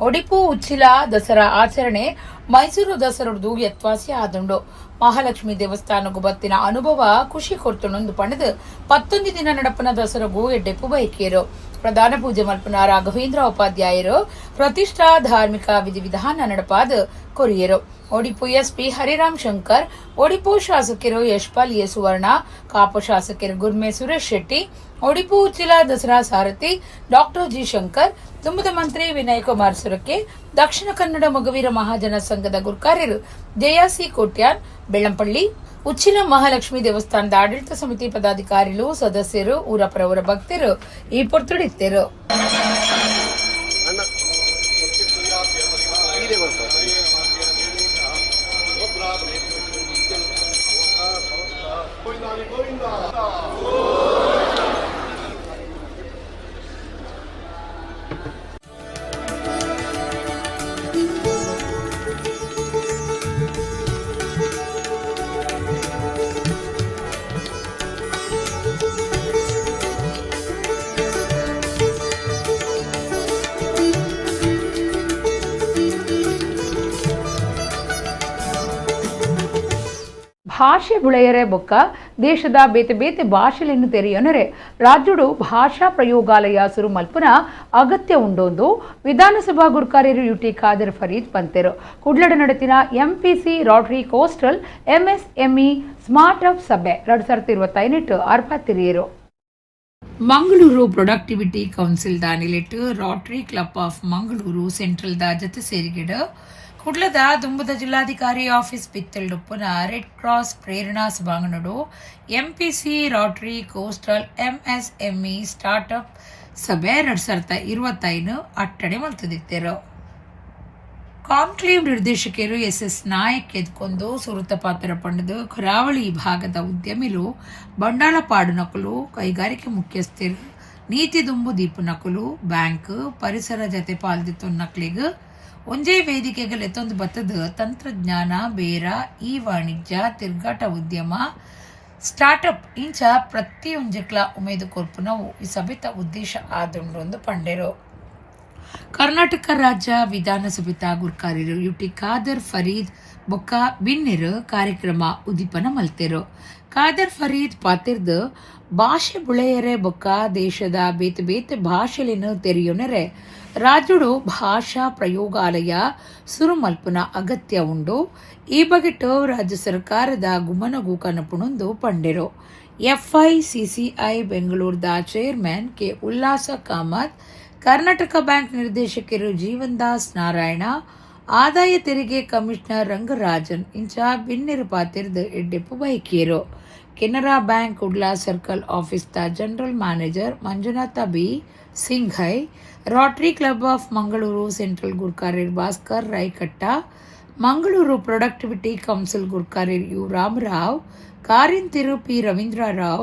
ಒಡಿಪು ಉಚ್ಚಿಲ ದಸರಾ ಆಚರಣೆ ಮೈಸೂರು ದಸರದು ಯತ್ವಾಸಿ ಆದುಂಡು. ಮಹಾಲಕ್ಷ್ಮಿ ದೇವಸ್ಥಾನಗು ಬತ್ತಿನ ಅನುಭವ ಖುಷಿ ಕೊರ್ತುಣೊಂದು ಪಣದು 19 ದಿನ ನಡಪನ ದಸರಗು ಎಡ್ಡೆಪ್ಪು ಬೈಕೇರು. ಪ್ರಧಾನ ಪೂಜೆ ಮಲ್ಪನ ರಾಘವೇಂದ್ರ ಉಪಾಧ್ಯಾಯರು ಪ್ರತಿಷ್ಠಾ ಧಾರ್ಮಿಕ ವಿಧಿವಿಧಾನ ನಡಪಾದ ಕೊರಿಯರು. ಒಡಿಪು ಎಸ್ಪಿ ಹರಿರಾಮ್ ಶಂಕರ್, ಒಡಿಪು ಶಾಸಕರು ಯಶ್ಪಾಲ್ ಎ ಸುವರ್ಣ, ಕಾಪು ಶಾಸಕರು ಗುರ್ಮೆ ಸುರೇಶ್ ಶೆಟ್ಟಿ, ಒಡಿಪು ಉಚ್ಚಿಲ ದಸರಾ ಸಾರಥಿ ಡಾಕ್ಟರ್ ಜಿ ಶಂಕರ್, ತುಂಬದ ಮಂತ್ರಿ ವಿನಯ್ ಕುಮಾರ್ ಸುರಕೆ, ದಕ್ಷಿಣ ಕನ್ನಡ ಮೊಗವೀರ ಮಹಾಜನ ಸಂಘದ ಗುರ್ಕಾರ್ಯರು ಜಯಾಸಿ ಕೋಟ್ಯಾನ್, ಬೆಳ್ಳಂಪಳ್ಳಿ ಉಚ್ಚಿಲ ಮಹಾಲಕ್ಷ್ಮಿ ದೇವಸ್ಥಾನದ ಆಡಳಿತ ಸಮಿತಿ ಪದಾಧಿಕಾರಿಗಳು, ಸದಸ್ಯರು, ಊರಪರವರ ಭಕ್ತರು ಈ ಪೊರ್ತುಡಿತ್ತರು. ಭಾಷೆ ಬುಳೆಯರೆ ಬೊಕ್ಕ ದೇಶದ ಬೇತೆ ಬೇತೆ ಭಾಷೆಯನ್ನು ತೆರೆಯೊನರೆ ರಾಜ್ಯಡು ಭಾಷಾ ಪ್ರಯೋಗಾಲಯ ಸುರು ಮಲ್ಪುನ ಅಗತ್ಯ ಉಂಡೊಂದು ವಿಧಾನಸಭಾ ಗುರ್ಕಾರ್ಯರು ಯುಟಿ ಖಾದರ್ ಫರೀದ್ ಪಂತೆರು. ಕುಡ್ಲಡ ನಡತಿನ MPC Rotary coastal MSME smart up ಸಭೆ 2025 ಅರ್ಪತಿರಿಯರು. ಮಂಗಳೂರು ಪ್ರೊಡಕ್ಟಿವಿಟಿ ಕೌನ್ಸಿಲ್ ದಾನಿಲಿಟ್ಟು Rotary club of Mangaluru ಸೆಂಟ್ರಲ್ದ ಜೊತೆ ಸೇರಿಗಿಡ ಕುಡ್ಲದ ದುಂಬುದ ಜಿಲ್ಲಾಧಿಕಾರಿ ಆಫೀಸ್ ಬಿತ್ತಲ್ಡುಪ್ಪುನ ರೆಡ್ ಕ್ರಾಸ್ ಪ್ರೇರಣಾ ಸಭಾಂಗಣಡು MPC Rotary coastal MSME startup ಸಭೆ 2025 ಅಟ್ಟಣೆ ಮಲ್ತದಿತ್ತರು. ಕಾನ್ಕ್ಲೇವ್ ನಿರ್ದೇಶಕರು ಎಸ್ ಎಸ್ ನಾಯಕ್ ಎದ್ಕೊಂಡು ಸುರುತ ಪಾತ್ರ ಪಂಡದು ಕರಾವಳಿ ಭಾಗದ ಉದ್ಯಮಿಲು ಬಂಡಾಳಪಾಡು ನಕಲು ಕೈಗಾರಿಕೆ ಮುಖ್ಯಸ್ಥರು ನೀತಿ ದುಂಬು ದೀಪು ನಕಲು ಬ್ಯಾಂಕ್ ಪರಿಸರ ಜತೆ ಪಾಲ್ದಿತ್ತು ನಕ್ಲಿಗ್ ಒಂಜೇ ವೇದಿಕೆಗೆ ಬತ್ತದ ತಂತ್ರಜ್ಞಾನ ಬೇರ ಇ ವಾಣಿಜ್ಯ ತಿರ್ಗಾಟ ಉದ್ಯಮ ಸ್ಟಾರ್ಟಪ್ ಇಂಚ ಪ್ರತಿಯೊಂಜಕ್ಲ ಉಮೇದು ಕೊರ್ಪುನವು ಈ ಸಭೆತ ಉದ್ದೇಶ ಆದುಂಡು ಪಂಡೆರು. ಕರ್ನಾಟಕ ರಾಜ್ಯ ವಿಧಾನಸಭೆತ ಗುರ್ಕಾರ್ಯರು ಯುಟಿ ಖಾದರ್ ಫರೀದ್ ಬೊಕ್ಕ ಬಿನ್ನೆರು ಕಾರ್ಯಕ್ರಮ ಉದ್ದೀಪನ ಮಲ್ತೆರು. ಖಾದರ್ ಫರೀದ್ ಪಾತಿರ್ದು ಭಾಷೆ ಬುಳೆಯರೆ ಬೊಕ್ಕ ದೇಶದ ಬೇತೆ ಬೇತೆ ಭಾಷೆಲೆನು ತೆರೆಯೊನೆರೆ ರಾಜ್ಯಡು ಭಾಷಾ ಪ್ರಯೋಗಾಲಯ ಸುರುಮಲ್ಪುನ ಅಗತ್ಯ ಉಂಡು. ಈ ಬಗೆಟ್ ರಾಜ್ಯ ಸರ್ಕಾರದ ಗುಮನಗು ಕನಪುಣೊಂದು ಪಂಡೆರು. ಎಫ್ಐಸಿಸಿಐ ಬೆಂಗಳೂರದ chairman K Ullasa Kamath, Karnataka bank ನಿರ್ದೇಶಕರು ಜೀವನ್ ದಾಸ್ ನಾರಾಯಣ, ಆದಾಯ ತೆರಿಗೆ ಕಮಿಷನರ್ ರಂಗರಾಜನ್ ಇಂಚ ಬಿನ್ನೆರು ಪಾತಿರ್ದು ಎಡ್ಡೆಪ್ಪು ಬೈಕಿಯರು. ಕೆನರಾ ಬ್ಯಾಂಕ್ ಕುಡ್ಲಾ ಸರ್ಕಲ್ ಆಫೀಸ್ದ general manager Manjunatha B Singhai, Rotary club of Mangaluru central ಗುರ್ಕಾರ್ಯರ್ ಭಾಸ್ಕರ್ ರೈಕಟ್ಟ, ಮಂಗಳೂರು productivity council ಗುರ್ಕಾರ್ಯರ್ you Ramarao, ಕಾರಿಂತಿರು P Ravindra Rao,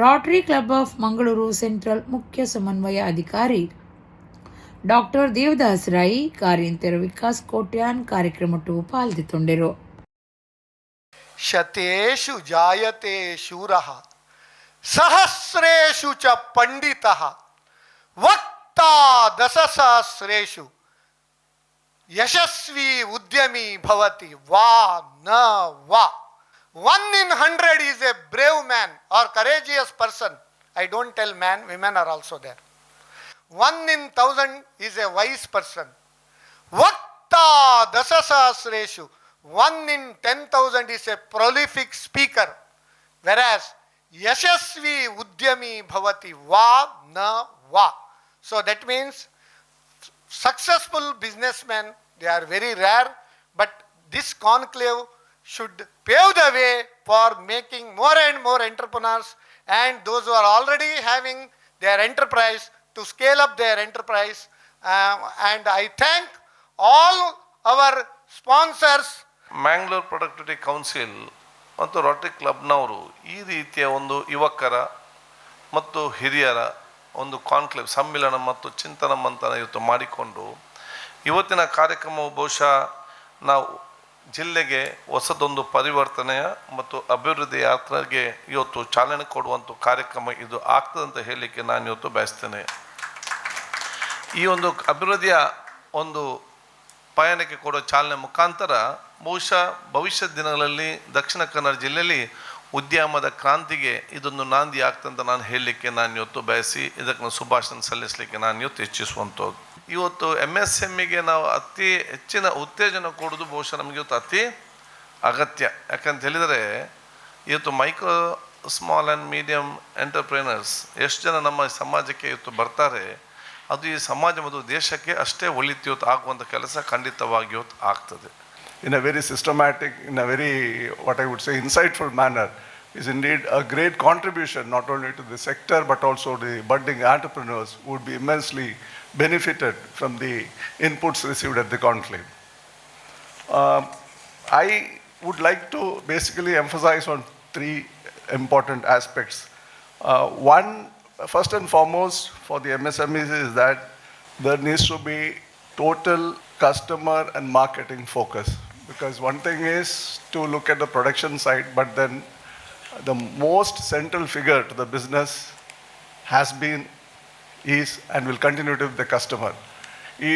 Rotary club of Mangaluru central ಮುಖ್ಯ ಸಮನ್ವಯ ಅಧಿಕಾರಿ ಡಾಕ್ಟರ್ ದೇವದಾಸ್ ರೈ, ಕಾರ್ಯಂತೆರು ವಿಕಾಸ್ ಕೋಟ್ಯಾನ್ ಕಾರ್ಯಕ್ರಮಟ್ಟು ಪಾಲ್ದಿತ್ತೊಂಡೆರು. ಶತೇಷು ಜಾಯತೆ ಶೂರಃ ಸಹಸ್ರೇಷು ಚ ಪಂಡಿತಃ ವಕ್ತಾ ದಶಸಹಸ್ರೇಷು ಯಶಸ್ವಿ ಉದ್ಯಮಿ ಭವತಿ ವಾ ನ ವಾ. 1 in 100 is a brave man or courageous person. I don't tell man, women are also there. 1 in 1000 is a wise person. Vakta dasasahasreshu, 1 in 10,000 is a prolific speaker. Whereas Yashasvi Udyami Bhavati Va Na Va. So that means successful businessmen, they are very rare, but this conclave should pave the way for making more and more entrepreneurs and those who are already having their enterprise to scale up their enterprise. And I thank all our sponsors. Mangalore productivity council ಮತ್ತು Rotary ಕ್ಲಬ್ನವರು ಈ ರೀತಿಯ ಒಂದು ಯುವಕರ ಮತ್ತು ಹಿರಿಯರ ಒಂದು conclave ಸಮ್ಮಿಲನ ಮತ್ತು ಚಿಂತನ ಮಂಥನ ಇವತ್ತು ಮಾಡಿಕೊಂಡು ಇವತ್ತಿನ ಕಾರ್ಯಕ್ರಮವು ಬಹುಶಃ ನಾವು ಜಿಲ್ಲೆಗೆ ಹೊಸದೊಂದು ಪರಿವರ್ತನೆಯ ಮತ್ತು ಅಭಿವೃದ್ಧಿ ಯಾತ್ರೆಗೆ ಇವತ್ತು ಚಾಲನೆ ಕೊಡುವಂಥ ಕಾರ್ಯಕ್ರಮ ಇದು ಆಗ್ತದಂತ ಹೇಳಲಿಕ್ಕೆ ನಾನು ಇವತ್ತು ಬಯಸ್ತೇನೆ. ಈ ಒಂದು ಅಭಿವೃದ್ಧಿಯ ಒಂದು ಪಯಣಕ್ಕೆ ಕೊಡೋ ಚಾಲನೆ ಮುಖಾಂತರ ಬಹುಶಃ ಭವಿಷ್ಯದ ದಿನಗಳಲ್ಲಿ ದಕ್ಷಿಣ ಕನ್ನಡ ಜಿಲ್ಲೆಯಲ್ಲಿ ಉದ್ಯಮದ ಕ್ರಾಂತಿಗೆ ಇದೊಂದು ನಾಂದಿ ಆಗ್ತಂತ ನಾನು ಹೇಳಲಿಕ್ಕೆ ನಾನು ಇವತ್ತು ಬಯಸಿ ಇದಕ್ಕೆ ಶುಭಾಶಯ ಸಲ್ಲಿಸಲಿಕ್ಕೆ ನಾನು ಇವತ್ತು ಇಚ್ಛಿಸುವಂಥದ್ದು. ಇವತ್ತು MSMEಗೆ ನಾವು ಅತಿ ಹೆಚ್ಚಿನ ಉತ್ತೇಜನ ಕೊಡೋದು ಬಹುಶಃ ನಮಗೆ ಇವತ್ತು ಅತಿ ಅಗತ್ಯ. ಯಾಕಂತ ಹೇಳಿದರೆ ಇವತ್ತು micro small and medium entrepreneurs ಎಷ್ಟು ಜನ ನಮ್ಮ ಸಮಾಜಕ್ಕೆ ಇವತ್ತು ಬರ್ತಾರೆ, ಅದು ಈ ಸಮಾಜ ಮತ್ತು ದೇಶಕ್ಕೆ ಅಷ್ಟೇ ಒಳಿತು ಇವತ್ತು ಆಗುವಂಥ ಕೆಲಸ ಖಂಡಿತವಾಗಿ ಇವತ್ತು ಆಗ್ತದೆ. In a very systematic, in a very, what I would say, insightful manner, is indeed a great contribution not only to the sector but also the budding entrepreneurs who would be immensely benefited from the inputs received at the conclave. I would like to basically emphasize on three important aspects. One, first and foremost for the MSMEs is that there needs to be total customer and marketing focus, because one thing is to look at the production side, but then the most central figure to the business has been, is, and will continue to be the customer.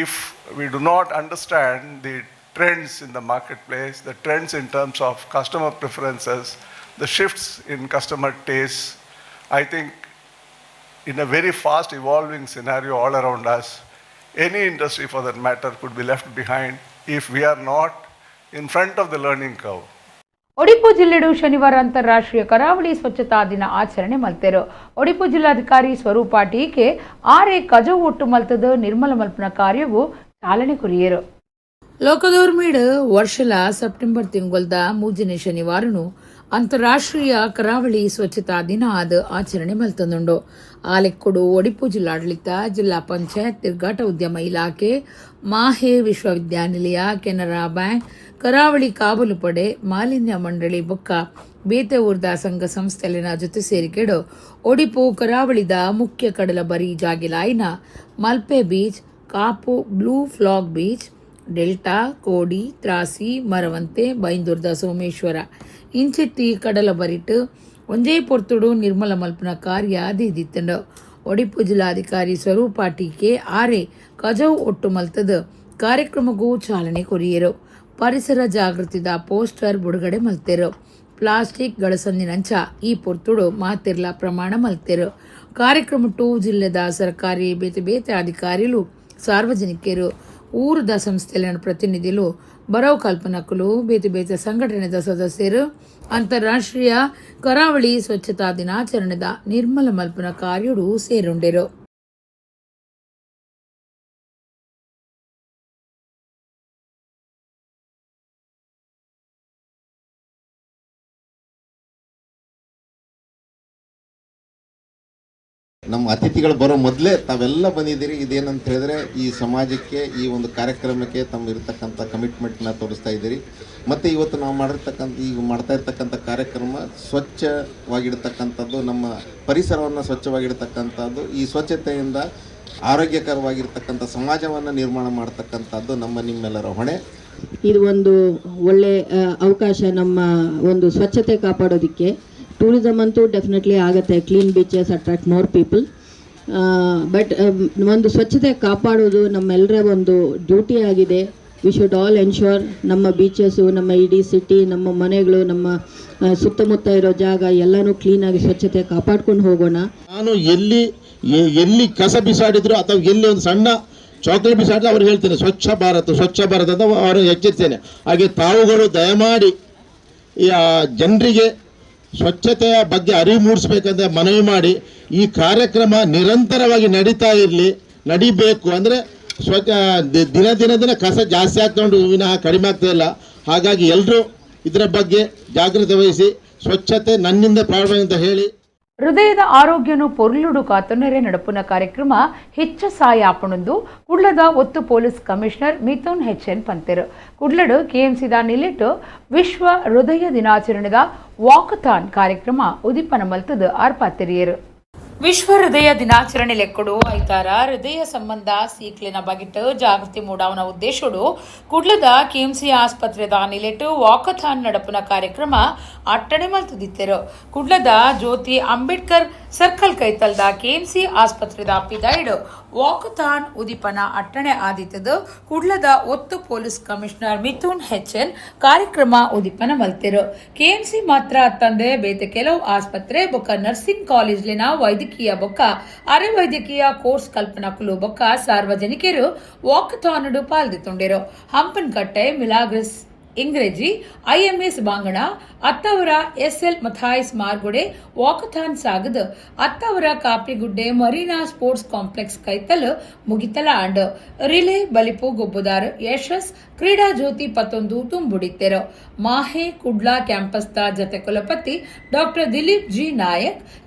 If we do not understand the trends in the marketplace, the trends in terms of customer preferences, the shifts in customer tastes, I think in a very fast evolving scenario all around us, any industry for that matter could be left behind if we are not in front of the learning curve. Odipu ಜಿಲ್ಲೆಡು ಶನಿವಾರ ಅಂತಾರಾಷ್ಟ್ರೀಯ ಕರಾವಳಿ ಸ್ವಚ್ಛತಾ ದಿನ ಆಚರಣೆ ಮಲ್ತೆರು. ಒಡಿಪು ಜಿಲ್ಲಾಧಿಕಾರಿ ಸ್ವರೂಪ ಟೀಕೆ ಆರೆ ಕಜವು ಒಟ್ಟು ಮಲ್ತದ ನಿರ್ಮಲ ಮಲ್ಪನ ಕಾರ್ಯವು ಚಾಲನೆ ಕೊರಿಯರು. ಲೋಕದೋರ್ಮೇಡು ವರ್ಷಲ ಸೆಪ್ಟೆಂಬರ್ ತಿಂಗೊಲ್ದ ಮೂಜನೇ ಶನಿವಾರನು ಅಂತಾರಾಷ್ಟ್ರೀಯ ಕರಾವಳಿ ಸ್ವಚ್ಛತಾ ದಿನ ಆದ ಆಚರಣೆ ಮಲ್ತಂದುಂಡು. ಆಲೆಕ್ಕುಡು ಒಡಿಪು ಜಿಲ್ಲಾಡಳಿತ, ಜಿಲ್ಲಾ ಪಂಚಾಯತ್, ತಿರುಗಾಟ ಉದ್ಯಮ ಇಲಾಖೆ, ಮಾಹೆ ವಿಶ್ವವಿದ್ಯಾನಿಲಯ, ಕೆನರಾ ಬ್ಯಾಂಕ್, ಕರಾವಳಿ ಕಾವಲು ಪಡೆ, ಮಾಲಿನ್ಯ ಮಂಡಳಿ ಬೊಕ್ಕ ಬೇತೆ ಊರ್ದ ಸಂಘ ಸಂಸ್ಥೆಲಿನ ಜೊತೆ ಸೇರಿಕೆಡು ಒಡಿಪು ಕರಾವಳಿದ ಮುಖ್ಯ ಕಡಲ ಬರಿ ಜಾಗಿಲಾಯಿನ Malpe beach, Kapu blue flag beach, delta, Kodi, Trasi, Maravanthe, ಬೈಂದೂರ್ದ Someshwara ಇಂಚಿತ್ತಿ ಕಡಲ ಬರಿಟು ಒಂಜೇ ಪೊರ್ತುಡು ನಿರ್ಮಲ ಮಲ್ಪನ ಕಾರ್ಯ ದೀದಿತ್ತಂಡು. ಒಡಿಪು ಜಿಲ್ಲಾಧಿಕಾರಿ ಸ್ವರೂಪ ಟೀಕೆ ಆರೆ ಕಜವು ಒಟ್ಟು ಮಲ್ತದ ಕಾರ್ಯಕ್ರಮಕ್ಕೂ ಚಾಲನೆ ಕೊರಿಯರು. ಪರಿಸರ ಜಾಗೃತಿದ ಪೋಸ್ಟರ್ ಬಿಡುಗಡೆ ಮಲ್ತೆರು. ಪ್ಲಾಸ್ಟಿಕ್ ಗಳಸಂದಿನಂಚ ಈ ಪೊರ್ತುಡು ಮಾತಿರ್ಲ ಪ್ರಮಾಣ ಮಲ್ತೆರು. ಕಾರ್ಯಕ್ರಮಟ್ಟು ಜಿಲ್ಲೆದ ಸರ್ಕಾರಿ ಬೇತೆ ಬೇತೆ ಅಧಿಕಾರಿಲು, ಸಾರ್ವಜನಿಕರು, ಊರದ ಸಂಸ್ಥೆಲಿನ ಪ್ರತಿನಿಧಿಲು, ಬರವು ಕಲ್ಪನಕುಲು, ಬೇತೆ ಬೇತೆ ಸಂಘಟನೆದ ಸದಸ್ಯರು ಅಂತಾರಾಷ್ಟ್ರೀಯ ಕರಾವಳಿ ಸ್ವಚ್ಛತಾ ದಿನಾಚರಣೆದ ನಿರ್ಮಲ ಮಲ್ಪನ ಕಾರ್ಯಡು ಸೇರುಂಡೆರು. ನಮ್ಮ ಅತಿಥಿಗಳು ಬರೋ ಮೊದಲೇ ತಾವೆಲ್ಲ ಬಂದಿದ್ದೀರಿ. ಇದೇನಂತ ಹೇಳಿದ್ರೆ ಈ ಸಮಾಜಕ್ಕೆ, ಈ ಒಂದು ಕಾರ್ಯಕ್ರಮಕ್ಕೆ ತಮ್ಮ ಇರತಕ್ಕಂಥ ಕಮಿಟ್ಮೆಂಟ್ನ ತೋರಿಸ್ತಾ ಇದ್ದೀರಿ. ಮತ್ತು ಇವತ್ತು ನಾವು ಮಾಡಿರ್ತಕ್ಕಂಥ, ಈಗ ಮಾಡ್ತಾ ಇರ್ತಕ್ಕಂಥ ಕಾರ್ಯಕ್ರಮ ಸ್ವಚ್ಛವಾಗಿಡ್ತಕ್ಕಂಥದ್ದು, ನಮ್ಮ ಪರಿಸರವನ್ನು ಸ್ವಚ್ಛವಾಗಿಡ್ತಕ್ಕಂಥದ್ದು, ಈ ಸ್ವಚ್ಛತೆಯಿಂದ ಆರೋಗ್ಯಕರವಾಗಿರ್ತಕ್ಕಂಥ ಸಮಾಜವನ್ನು ನಿರ್ಮಾಣ ಮಾಡ್ತಕ್ಕಂಥದ್ದು ನಮ್ಮ ನಿಮ್ಮೆಲ್ಲರ ಹೊಣೆ. ಇದು ಒಂದು ಒಳ್ಳೆ ಅವಕಾಶ ನಮ್ಮ ಒಂದು ಸ್ವಚ್ಛತೆ ಕಾಪಾಡೋದಕ್ಕೆ. ಟೂರಿಸಮ್ ಅಂತೂ ಡೆಫಿನೆಟ್ಲಿ ಆಗುತ್ತೆ, clean beaches attract more people. But ಒಂದು ಸ್ವಚ್ಛತೆ ಕಾಪಾಡೋದು ನಮ್ಮೆಲ್ಲರ ಒಂದು ಡ್ಯೂಟಿ ಆಗಿದೆ. We should all ensure ನಮ್ಮ beaches, ನಮ್ಮ ಇಡೀ ಸಿಟಿ, ನಮ್ಮ ಮನೆಗಳು, ನಮ್ಮ ಸುತ್ತಮುತ್ತ ಇರೋ ಜಾಗ ಎಲ್ಲನೂ ಕ್ಲೀನಾಗಿ ಸ್ವಚ್ಛತೆ ಕಾಪಾಡ್ಕೊಂಡು ಹೋಗೋಣ. ನಾನು ಎಲ್ಲಿ ಎಲ್ಲಿ ಕಸ ಬಿಸಾಡಿದ್ರು ಅಥವಾ ಎಲ್ಲಿ ಒಂದು ಸಣ್ಣ ಚಾಕ್ಲೇಟ್ ಬಿಸಾಡಿದ್ರು ಅವ್ರು ಹೇಳ್ತೇನೆ ಸ್ವಚ್ಛ ಭಾರತ, ಸ್ವಚ್ಛ ಭಾರತ ಅಂತ ಅವರು ಎಚ್ಚರಿಸ್ತೇನೆ. ಹಾಗೆ ತಾವುಗಳು ದಯಮಾಡಿ ಈ ಜನರಿಗೆ ಸ್ವಚ್ಛತೆಯ ಬಗ್ಗೆ ಅರಿವು ಮೂಡಿಸ್ಬೇಕಂತ ಮನವಿ ಮಾಡಿ ಈ ಕಾರ್ಯಕ್ರಮ ನಿರಂತರವಾಗಿ ನಡೀತಾ ಇರಲಿ, ನಡಿಬೇಕು. ಅಂದರೆ ಸ್ವಚ್ಛ ದಿನ ದಿನ ದಿನ ಕಸ ಜಾಸ್ತಿ ಆಗ್ತಾ ಉಂಟು ವಿನಃ ಕಡಿಮೆ ಆಗ್ತಾ ಇಲ್ಲ. ಹಾಗಾಗಿ ಎಲ್ಲರೂ ಇದರ ಬಗ್ಗೆ ಜಾಗೃತಿ ವಹಿಸಿ ಸ್ವಚ್ಛತೆ ನನ್ನಿಂದ ಪ್ರಾರಂಭ ಅಂತ ಹೇಳಿ ಹೃದಯದ ಆರೋಗ್ಯನು ಪೊರ್ಲುಡು ಕಾತೊನ್ನೆರೆ ನಡಪುನ ಕಾರ್ಯಕ್ರಮ ಹೆಚ್ಚ ಸಾಯಾಪಣೊಂದು ಕುಡ್ಲದ ಒತ್ತು police commissioner Mithun HN ಪಂತೆರು. ಕುಡ್ಲಡು ಕೆಎಂಸಿದ ನಿಲಿಟ್ಟು ವಿಶ್ವ ಹೃದಯ ದಿನಾಚರಣೆದ ವಾಕಥಾನ್ ಕಾರ್ಯಕ್ರಮ ಉದಿಪನ ಮಲ್ತದು ಆರ್ಪಾತೆರಿಯರು. ವಿಶ್ವ ಹೃದಯ ದಿನಾಚರಣೆ ಲೆಕ್ಕಡು ಐತಾರ ಹೃದಯ ಸಂಬಂಧ ಸೀಕ್ಲಿನ ಬಗಿಟ್ಟು ಜಾಗೃತಿ ಮೂಡಾವನ ಉದ್ದೇಶಡು ಕುಡ್ಲದ ಕೆಎಂಸಿ ಆಸ್ಪತ್ರೆದ ನಿಲೆಟು ವಾಕಥಾನ್ ನಡಪುನ ಕಾರ್ಯಕ್ರಮ ಅಟ್ಟಣೆ ಮಲ್ತುದಿತ್ತೆರು. ಕುಡ್ಲದ ಜ್ಯೋತಿ ಅಂಬೇಡ್ಕರ್ ಸರ್ಕಲ್ ಕೈತಲ್ದ ಕೆಎಂಸಿ ಆಸ್ಪತ್ರೆದ ಪಿದಾಯಿಡು ವಾಕಥಾನ್ ಉದಿಪನ ಅಟ್ಟಣೆ ಆದಿತ್ತದು. ಕುಡ್ಲದ ಒತ್ತು police commissioner Mithun HN ಕಾರ್ಯಕ್ರಮ ಉದಿಪನ ಮಲ್ತೆರು. ಕೆಎಂಸಿ ಮಾತ್ರ ತಂದೆ ಬೇತೆ ಕೆಲವು ಆಸ್ಪತ್ರೆ ಬೊಕ್ಕ ನರ್ಸಿಂಗ್ ಕಾಲೇಜ್ಲಿನ ವೈದ್ಯಕೀಯ ಬೊಕ್ಕ ಅರೆ ವೈದ್ಯಕೀಯ ಕೋರ್ಸ್ ಕಲ್ಪನಕುಲು ಬೊಕ್ಕ ಸಾರ್ವಜನಿಕರು ವಾಕಥಾನ್ ಪಾಲ್ದಿತ್ತುಂಡಿರು. ಹಂಪನಕಟ್ಟೆ ಮಿಲಾಗ್ರಿಸ್ ಇಂಗ್ರೇಜಿ ಐಎಂಎಸ್ ಬಾಂಗಣ ಅತ್ತವರ ಎಸ್ಎಲ್ ಮಥಾಯ್ಸ್ ಮಾರ್ಗುಡೆ ವಾಕಥಾನ್ ಸಾಗದ ಅತ್ತವರ ಕಾಪಿಗುಡ್ಡೆ Marina sports complex ಕೈತಲ್ ಮುಗಿತಲ and relay ಬಲಿಪು ಗೊಬ್ಬುದಾರ್ ಯಶಸ್ ಕ್ರೀಡಾ ಜ್ಯೋತಿ ಪತ್ತೊಂದು ತುಂಬುಡಿತ್ತೆರು. ಮಾಹೆ ಕುಡ್ಲಾ ಕ್ಯಾಂಪಸ್ದ ಜತೆ ಕುಲಪತಿ doctor Dilip G Nayak,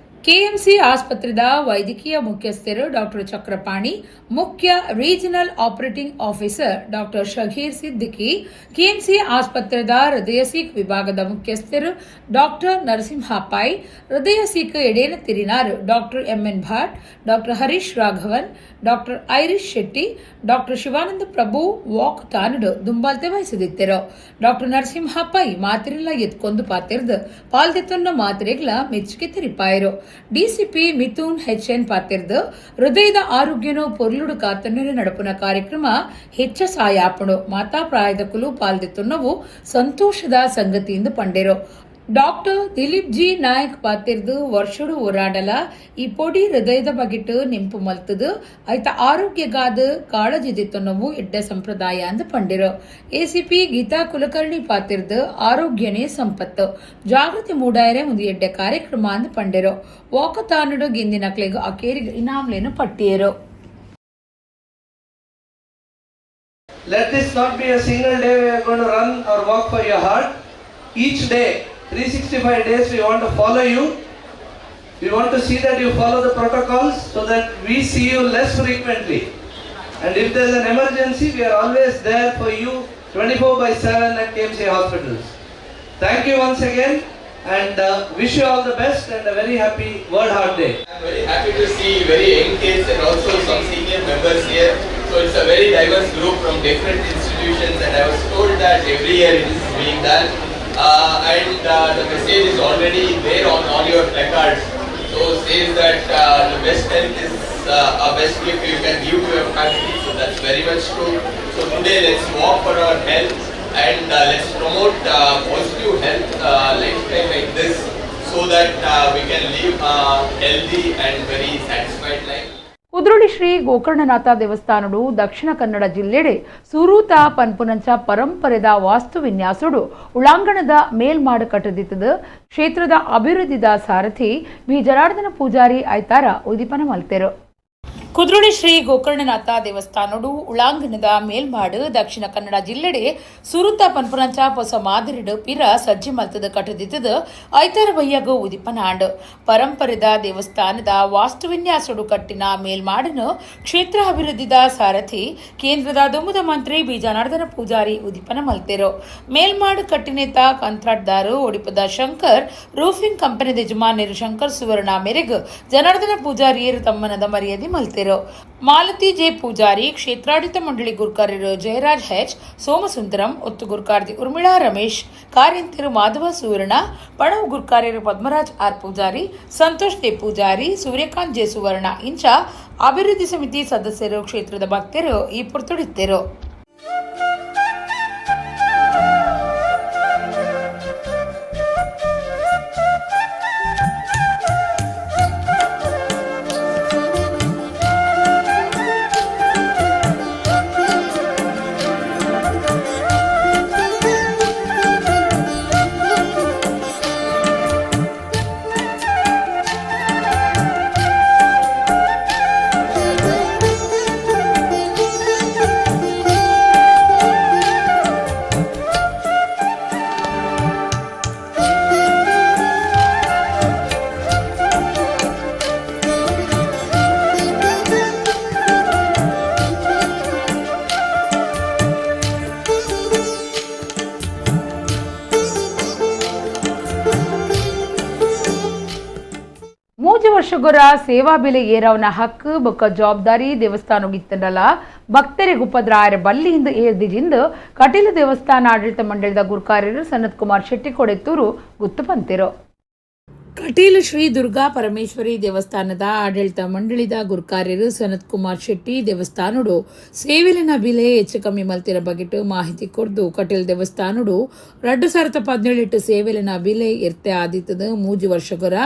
KMC ಆಸ್ಪತ್ರೆದ ವೈದ್ಯಕೀಯ ಮುಖ್ಯಸ್ಥರು ಡಾಕ್ಟರ್ ಚಕ್ರಪಾಣಿ, ಮುಖ್ಯ regional operating officer doctor Shaghir Siddiqui, KMC ಆಸ್ಪತ್ರೆದ ಹೃದಯ ಸೀಕ್ ವಿಭಾಗದ ಮುಖ್ಯಸ್ಥರು ಡಾಕ್ಟರ್ ನರಸಿಂಹ ಪೈ, ಹೃದಯ ಸೀಕ್ ಎಡೇನ ತಿರಿನಾರ್ doctor MN Bhat, doctor Harish Raghavan, doctor Irish Shetty, doctor Shivananda Prabhu walk ತಾನುಡು ದುಂಬಾಲ್ತೆ ವಹಿಸಿದಿತ್ತೆರು. ಡಾಕ್ಟರ್ ನರಸಿಂಹ ಪೈ ಮಾತಿರಿಲ್ಲ ಎತ್ಕೊಂದು ಪಾತಿರ್ದು ಪಾಲ್ದೆತ್ತೊನ್ನ ಮಾತ್ರೆಗಳ ಮೆಚ್ಚುಗೆ ತೆರಿಪಾಯರು. ಡಿಸಿಪಿ ಮಿಥುನ್ ಎಚ್ಎನ್ ಪಾತಿರ್ದು ಹೃದಯದ ಆರೋಗ್ಯನು ಪೊರ್ಲುಡು ಕಾತನ್ನುರೆ ನಡಪುನ ಕಾರ್ಯಕ್ರಮ ಹೆಚ್ಚ ಸಾಯಾಪಣು ಮಾತಾ ಪ್ರಾಯದಕುಲು ಪಾಲ್ದೆತ್ತೊನ್ನವು ಸಂತೋಷದ ಸಂಗತಿ ಎಂದು ಪಂಡೆರು. ಡಾಕ್ಟರ್ ದಿಲೀಪ್ ಜಿ ನಾಯಕ್ ಪಾತಿರ್ದು ವರ್ಷಡು ಓರಾಡಲ ಈ ಪೊಡಿ ಹೃದಯದ ಬಗಿಟ್ಟು ನಿಂಪು ಮಲ್ತದು ಐತ ಆರೋಗ್ಯಗಾದ ಕಾಳಜಿ ದಿತ್ತೊನ್ನವು ಎಡ್ಡೆ ಸಂಪ್ರದಾಯ ಅಂದ್ ಪಂಡಿರು. ಎಸಿಪಿ ಗೀತಾ ಕುಲಕರ್ಣಿ ಪಾತಿರ್ದು ಆರೋಗ್ಯನೇ ಸಂಪತ್ತು ಜಾಗೃತಿ ಮೂಡಾಯರೆ ಒಂದು ಎಡ್ಡೆ ಕಾರ್ಯಕ್ರಮ ಅಂದ್ ಪಂಡಿರು. ವಾಕತಾನುಡು ಗಿಂದಿನಕ್ಲೆಗ್ ಅಕೇರಿ ಇನಾಮ್ಲೇನು ಪಟ್ಟಿಯರು. Let this not be a single day we are going to run or walk for your heart. Each day, 365 days we want to follow you. We want to see that you follow the protocols so that we see you less frequently. And if there is an emergency, we are always there for you 24/7 at KMC hospitals. Thank you once again and wish you all the best and a very happy World Heart Day. I'm very happy to see very young kids and also some senior members here. So it's a very diverse group from different institutions, and I was told that every year it is being done. And the message is already there on all your placards. So says that the best health is a best gift you can give to your family. So that's very much true. So today let's walk for our health and let's promote positive health lifestyle like this, so that we can live a healthy and very satisfied life. Kudroli Shri Gokarnanatha ದೇವಸ್ಥಾನಡು Dakshina Kannada ಜಿಲ್ಲೆಡೆ ಸುರೂತ ಪನ್ಪುನಂಚ ಪರಂಪರೆದ vastu ವಿನ್ಯಾಸಡು ಉಳಾಂಗಣದ ಮೇಲ್ಮಾಡು ಕಟ್ಟದಿತ್ತದ ಕ್ಷೇತ್ರದ ಅಭಿವೃದ್ಧಿದ ಸಾರಥಿ B Janardhana Poojary ಐತಾರ ಉದಿಪನ ಮಲ್ತೆರು. ಕುದ್ರೋಳಿ ಶ್ರೀ ಗೋಕರ್ಣನಾಥ ದೇವಸ್ಥಾನಡು ಉಳಾಂಗಣದ ಮೇಲ್ಮಾಡು ದಕ್ಷಿಣ ಕನ್ನಡ ಜಿಲ್ಲೆಡೆ ಸುರುತ ಪನ್ಪುನಂಚ ಹೊಸ ಮಾದರಿಡು ಪಿರ ಸಜ್ಜಿ ಮಲ್ತದ ಕಟ್ಟದಿತ್ತದ ಐತಾರ ಬಯ್ಯಗು ಉದಿಪನಾಂಡು. ಪರಂಪರೆದ ದೇವಸ್ಥಾನದ ವಾಸ್ತುವಿನ್ಯಾಸಡು ಕಟ್ಟಿನ ಮೇಲ್ಮಾಡನು ಕ್ಷೇತ್ರ ಅಭಿವೃದ್ಧಿದ ಸಾರಥಿ ಕೇಂದ್ರದ ದುಮ್ಮದ ಮಂತ್ರಿ ಬಿ ಜನಾರ್ದನ ಪೂಜಾರಿ ಉದಿಪನ ಮಲ್ತೆರು. ಮೇಲ್ಮಾಡು ಕಟ್ಟಿನೇತ ಕಂತ್ರಾಟ್ದಾರು ಒಡಿಪದ ಶಂಕರ್ ರೂಫಿಂಗ್ ಕಂಪನಿದ ಯಜಮಾನರು ಶಂಕರ್ ಸುವರ್ಣ ಮೇರೆಗೆ ಜನಾರ್ದನ ಪೂಜಾರಿಯರು ತಮ್ಮನದ ಮರ್ಯಾದೆ ಮಲ್ತೆರು. ಮಾಲತಿ ಜೆ ಪೂಜಾರಿ, ಕ್ಷೇತ್ರಾಡಳಿತ ಮಂಡಳಿ ಗುರ್ಕಾರ್ಯರು ಜಯರಾಜ್ ಹೆಚ್ ಸೋಮಸುಂದರಂ, ಒತ್ತು ಗುರ್ಕಾರ್ದಿ ಉರ್ಮಿಳಾ ರಮೇಶ್, ಕಾರ್ಯಂತಿರು ಮಾಧವ ಸುವರ್ಣ, ಪಣವು ಗುರ್ಕಾರ್ಯರು ಪದ್ಮರಾಜ್ ಆರ್ ಪೂಜಾರಿ, ಸಂತೋಷ್ ದೆ ಪೂಜಾರಿ, ಸೂರ್ಯಕಾಂತ್ ಜೆ ಸುವರ್ಣ ಇಂಚ ಅಭಿವೃದ್ಧಿ ಸಮಿತಿ ಸದಸ್ಯರು ಕ್ಷೇತ್ರದ ಭಕ್ತರು ಈ ಪುರ್ತುಡಿತ್ತರು. ವರ್ಷಗೊರ ಸೇವಾ ಬೆಲೆ ಏರವನ ಹಕ್ಕು ಬೊಕ್ಕ ಜವಾಬ್ದಾರಿ ದೇವಸ್ಥಾನಗಿತ್ತಂಡಲ ಭಕ್ತರಿಗೆ ಉಪದ್ರ ಆರೆ ಬಲ್ಲಿ ಹಿಂದ ಏರ್ದಿಜಿಂದ ಕಟೀಲು ದೇವಸ್ಥಾನ ಆಡಳಿತ ಮಂಡಳಿದ ಗುರುಕಾರ್ಯರು ಸನತ್ ಕುಮಾರ್ ಶೆಟ್ಟಿ ಕೊಡೆತ್ತೂರು ಗುತ್ತು ಪಂತಿರು. ಕಟೀಲು ಶ್ರೀ ದುರ್ಗಾ ಪರಮೇಶ್ವರಿ ದೇವಸ್ಥಾನದ ಆಡಳಿತ ಮಂಡಳಿದ ಗುರುಕಾರ್ಯರು ಸನತ್ ಕುಮಾರ್ ಶೆಟ್ಟಿ ದೇವಸ್ಥಾನಡು ಸೇವಿಲಿನ ಬಿಲೆ ಹೆಚ್ಚು ಕಮ್ಮಿ ಮಲ್ತಿರ ಬಗೆಟ್ ಮಾಹಿತಿ ಕೊರ್ದು ಕಟೀಲ್ ದೇವಸ್ಥಾನಡು 2017 ಸೇವಿಲಿನ ಬಿಲೆ ಎರ್ತೆ ಆದಿತ್ತದ 3 ವರ್ಷಗೊರ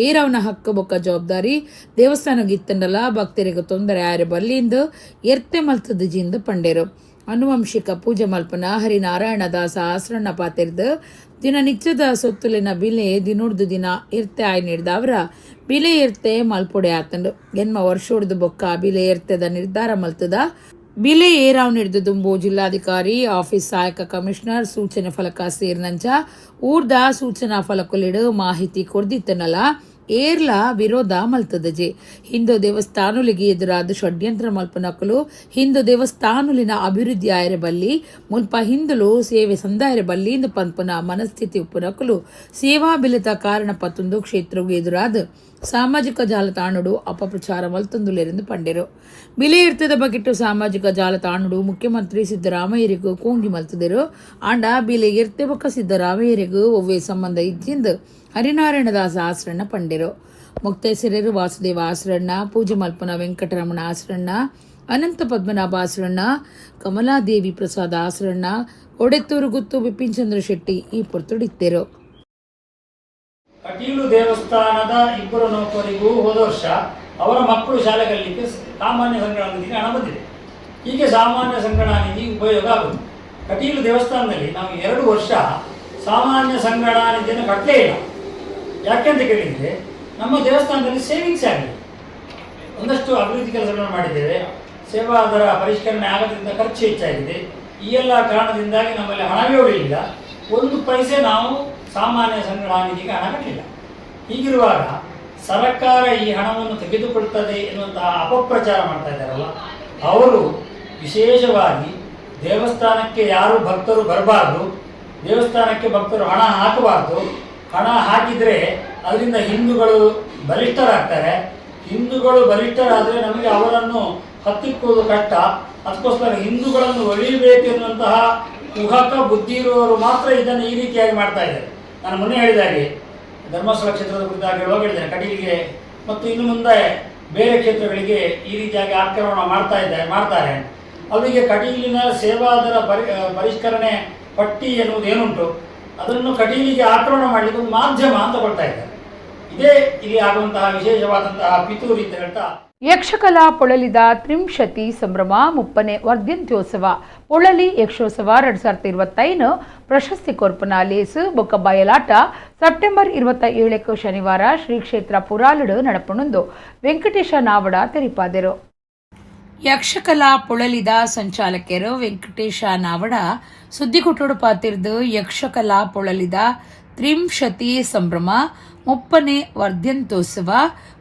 ಏರವನ ಹಕ್ಕು ಬೊಕ್ಕ ಜವಾಬ್ದಾರಿ ದೇವಸ್ಥಾನಗಿತ್ತಂಡಲ ಭಕ್ತರಿಗೆ ತೊಂದರೆ ಆರೆ ಬಲ್ಲಿಂದ ಎರ್ತೆ ಮಲ್ತದ ಜಿಂದ ಪಂಡೇರು. ಅನುವಂಶಿಕ ಪೂಜೆ ಮಲ್ಪನ ಹರಿನಾರಾಯಣ ದಾಸ ಆಸರಣ್ಣ ಪಾತೆರ್ದು ದಿನ ನಿಚ್ಚದ ಸೊತ್ತುಲಿನ ಬಿಲೆ ದಿನೊಡ್ದು ದಿನ ಇರ್ತೆ ಆಯ್ ನೀಡ್ದವರ ಬಿಲೆ ಇರ್ತೆ ಮಲ್ಪೊಡೆ ಆತಂಡು ಎನ್ಮ ವರ್ಷೊಡ್ದು ಬೊಕ್ಕ ಬಿಲೆ ಎರ್ತೆದ ನಿರ್ಧಾರ ಮಲ್ತದ ಬಿಲೆ ಏರಾವ್ ನೀಡ್ದು ದುಂಬು ಜಿಲ್ಲಾಧಿಕಾರಿ ಆಫೀಸ್ ಸಹಾಯಕ ಕಮಿಷನರ್ ಸೂಚನೆ ಫಲಕ ಸೇರಿನಂಚ ಊರ್ದ ಸೂಚನಾ ಫಲಕಲಿಡು ಮಾಹಿತಿ ಕೊಡ್ದಿತ್ತನಲ್ಲ ಏರ್ಲ ವಿರೋಧ ಮಲ್ತದಜೆ. ಹಿಂದೂ ದೇವಸ್ಥಾನುಲಿಗೆ ಎದುರಾದ ಷಡ್ಯಂತ್ರ ಮಲ್ಪನಕಲು ಹಿಂದೂ ದೇವಸ್ಥಾನುಲಿನ ಅಭಿವೃದ್ಧಿ ಆಯರೆ ಬಲ್ಲಿ ಮುಲ್ಪ ಹಿಂದುಲು ಸೇವೆ ಸಂದಾಯರೆ ಬಲ್ಲಿ ಇಂದು ಪನ್ಪುನ ಮನಸ್ಥಿತಿ ಉಪ್ಪುನಕಲು ಸೇವಾ ಬಿಲಿತ ಕಾರಣ ಪತ್ತೊಂದು ಕ್ಷೇತ್ರಗೂ ಎದುರಾದ ಸಾಮಾಜಿಕ ಜಾಲತಾಣಡು ಅಪಪ್ರಚಾರ ಮಲ್ತೊಂದುಲೆರೆಂದು ಪಂಡೆರು. ಬಿಲೆ ಇರ್ತದ ಬಗೆಟ್ಟು ಸಾಮಾಜಿಕ ಜಾಲತಾಣಡು ಮುಖ್ಯಮಂತ್ರಿ ಸಿದ್ದರಾಮಯ್ಯರಿಗೂ ಕೋಂಗಿ ಮಲ್ತದರು. ಆಂಡ ಬಿಲೆ ಇರ್ತೆ ಬೊಕ್ಕ ಸಿದ್ದರಾಮಯ್ಯರಿಗೂ ಒವ್ವೇ ಸಂಬಂಧ ಇಜ್ಜಿಂದ ಹರಿನಾರಾಯಣದಾಸ ಆಸರಣ್ಣ ಪಂಡೆರು. ಮುಕ್ತೇಸರರು ವಾಸುದೇವ ಆಸರಣ್ಣ, ಪೂಜೆ ಮಲ್ಪನ ವೆಂಕಟರಮಣ ಆಸರಣ್ಣ, ಅನಂತ ಪದ್ಮನಾಭ ಆಸರಣ್ಣ, ಕಮಲಾದೇವಿ ಪ್ರಸಾದ ಆಸರಣ್ಣ, ಒಡೆತ್ತೂರು ಗುತ್ತು ಬಿಪಿನ್ ಚಂದ್ರ ಶೆಟ್ಟಿ ಈ ಪೊರ್ತುಡಿತ್ತೇರು. ಕಟೀಲು ದೇವಸ್ಥಾನದ ಇಬ್ಬರು ನೌಕರಿಗೂ ಹೋದ ವರ್ಷ ಅವರ ಮಕ್ಕಳು ಶಾಲೆ ಕಲಿಲಿಕ್ಕೆ ಸಾಮಾನ್ಯ ಸಂಗ್ರಹಣ ನಿಧಿಗೆ ಹಣ ಬಂದಿದೆ. ಹೀಗೆ ಸಾಮಾನ್ಯ ಸಂಗ್ರಹಣಾ ನಿಧಿ ಉಪಯೋಗ ಆಗುವುದು. ಕಟೀಲು ದೇವಸ್ಥಾನದಲ್ಲಿ ನಾವು 2 ವರ್ಷ ಸಾಮಾನ್ಯ ಸಂಗ್ರಹಣಾ ನಿಧಿಯನ್ನು ಕಟ್ಟಲೇ ಇಲ್ಲ. ಯಾಕೆಂತ ಕೇಳಿದರೆ ನಮ್ಮ ದೇವಸ್ಥಾನದಲ್ಲಿ ಸೇವಿಂಗ್ಸ್ ಆಗಲಿ ಒಂದಷ್ಟು ಅಭಿವೃದ್ಧಿ ಕೆಲಸಗಳನ್ನು ಮಾಡಿದ್ದೇವೆ. ಸೇವಾ ದರ ಪರಿಷ್ಕರಣೆ ಆಗೋದ್ರಿಂದ ಖರ್ಚು ಹೆಚ್ಚಾಗಿದೆ. ಈ ಎಲ್ಲ ಕಾರಣದಿಂದಾಗಿ ನಮ್ಮಲ್ಲಿ ಹಣವೇ ಉಳಿಯಲಿಲ್ಲ. 1 ಪೈಸೆ ನಾವು ಸಾಮಾನ್ಯ ಸಂಗ್ರಹಣಾ ನಿಧಿಗೆ ಹಣ ಕಟ್ಟಲಿಲ್ಲ. ಹೀಗಿರುವಾಗ ಸರ್ಕಾರ ಈ ಹಣವನ್ನು ತೆಗೆದುಕೊಳ್ತದೆ ಎನ್ನುವಂತಹ ಅಪಪ್ರಚಾರ ಮಾಡ್ತಾ ಇದ್ದಾರಲ್ಲ, ಅವರು ವಿಶೇಷವಾಗಿ ದೇವಸ್ಥಾನಕ್ಕೆ ಯಾರು ಭಕ್ತರು ಬರಬಾರ್ದು, ದೇವಸ್ಥಾನಕ್ಕೆ ಭಕ್ತರು ಹಣ ಹಾಕಬಾರ್ದು, ಹಣ ಹಾಕಿದರೆ ಅದರಿಂದ ಹಿಂದೂಗಳು ಬಲಿಷ್ಠರಾಗ್ತಾರೆ, ಹಿಂದೂಗಳು ಬಲಿಷ್ಠರಾದರೆ ನಮಗೆ ಅವರನ್ನು ಹತ್ತಿಕ್ಕೋದು ಕಷ್ಟ, ಅದಕ್ಕೋಸ್ಕರ ಹಿಂದೂಗಳನ್ನು ಒಲಿಯಬೇಕು ಎನ್ನುವಂತಹ ಕುಹಕ ಬುದ್ಧಿ ಇರುವವರು ಮಾತ್ರ ಇದನ್ನು ಈ ರೀತಿಯಾಗಿ ಮಾಡ್ತಾ ಇದ್ದಾರೆ. ನಾನು ಮೊನ್ನೆ ಹೇಳಿದಾಗೆ ಧರ್ಮಸ್ಥಳ ಕ್ಷೇತ್ರದ ಕುರಿತಾಗಿ ಹೇಳುವಾಗ ಹೇಳಿದ್ದೇನೆ, ಕಟೀಲಿಗೆ ಮತ್ತು ಇನ್ನು ಮುಂದೆ ಬೇರೆ ಕ್ಷೇತ್ರಗಳಿಗೆ ಈ ರೀತಿಯಾಗಿ ಆಕ್ರಮಣ ಮಾಡ್ತಾರೆ. ಅವರಿಗೆ ಕಟೀಲಿನ ಸೇವಾದರ ಪರಿಷ್ಕರಣೆ ಪಟ್ಟಿ ಎನ್ನುವುದು ಏನುಂಟು ಅದನ್ನು ಕಟೀಲಿಗೆ ಆಕ್ರಮಣ ಮಾಡಲಿಕ್ಕೆ ಒಂದು ಮಾಧ್ಯಮ ಅಂತ ಕೊಡ್ತಾ ಇದ್ದಾರೆ. ಇದೇ ಇಲ್ಲಿ ಆಗುವಂತಹ ವಿಶೇಷವಾದಂತಹ ಪಿತೂರಿ ಅಂತ ಹೇಳ್ತಾ. ಯಕ್ಷಕಲಾ ಪೊಳಲಿದ ತ್ರಿಂಶತಿ ಸಂಭ್ರಮ 30ನೇ ವರ್ಧಂತ್ಯೋತ್ಸವ ಪೊಳಲಿ ಯಕ್ಷೋತ್ಸವ 2025 ಪ್ರಶಸ್ತಿ ಕೊರ್ಪನ ಲೇಸು ಬೊಕ್ಕ ಬಯಲಾಟ ಸೆಪ್ಟೆಂಬರ್ 27 ಶನಿವಾರ ಶ್ರೀ ಕ್ಷೇತ್ರ ಪುರಾಲುಡು ನಡಪಣೊಂದು ವೆಂಕಟೇಶ ನಾವಡ ತೆರಿಪಾದರು. ಯಕ್ಷಕಲಾ ಪೊಳಲಿದ ಸಂಚಾಲಕರು ವೆಂಕಟೇಶ ನಾವಡ ಸುದ್ದಿಗುಟ್ಟೋಡು ಪಾತಿರ್ದು ಯಕ್ಷಕಲಾ ಪೊಳಲಿದ ತ್ರಿಂಶತಿ ಸಂಭ್ರಮ 30ನೇ ವರ್ಧಂತ್ಯೋತ್ಸವ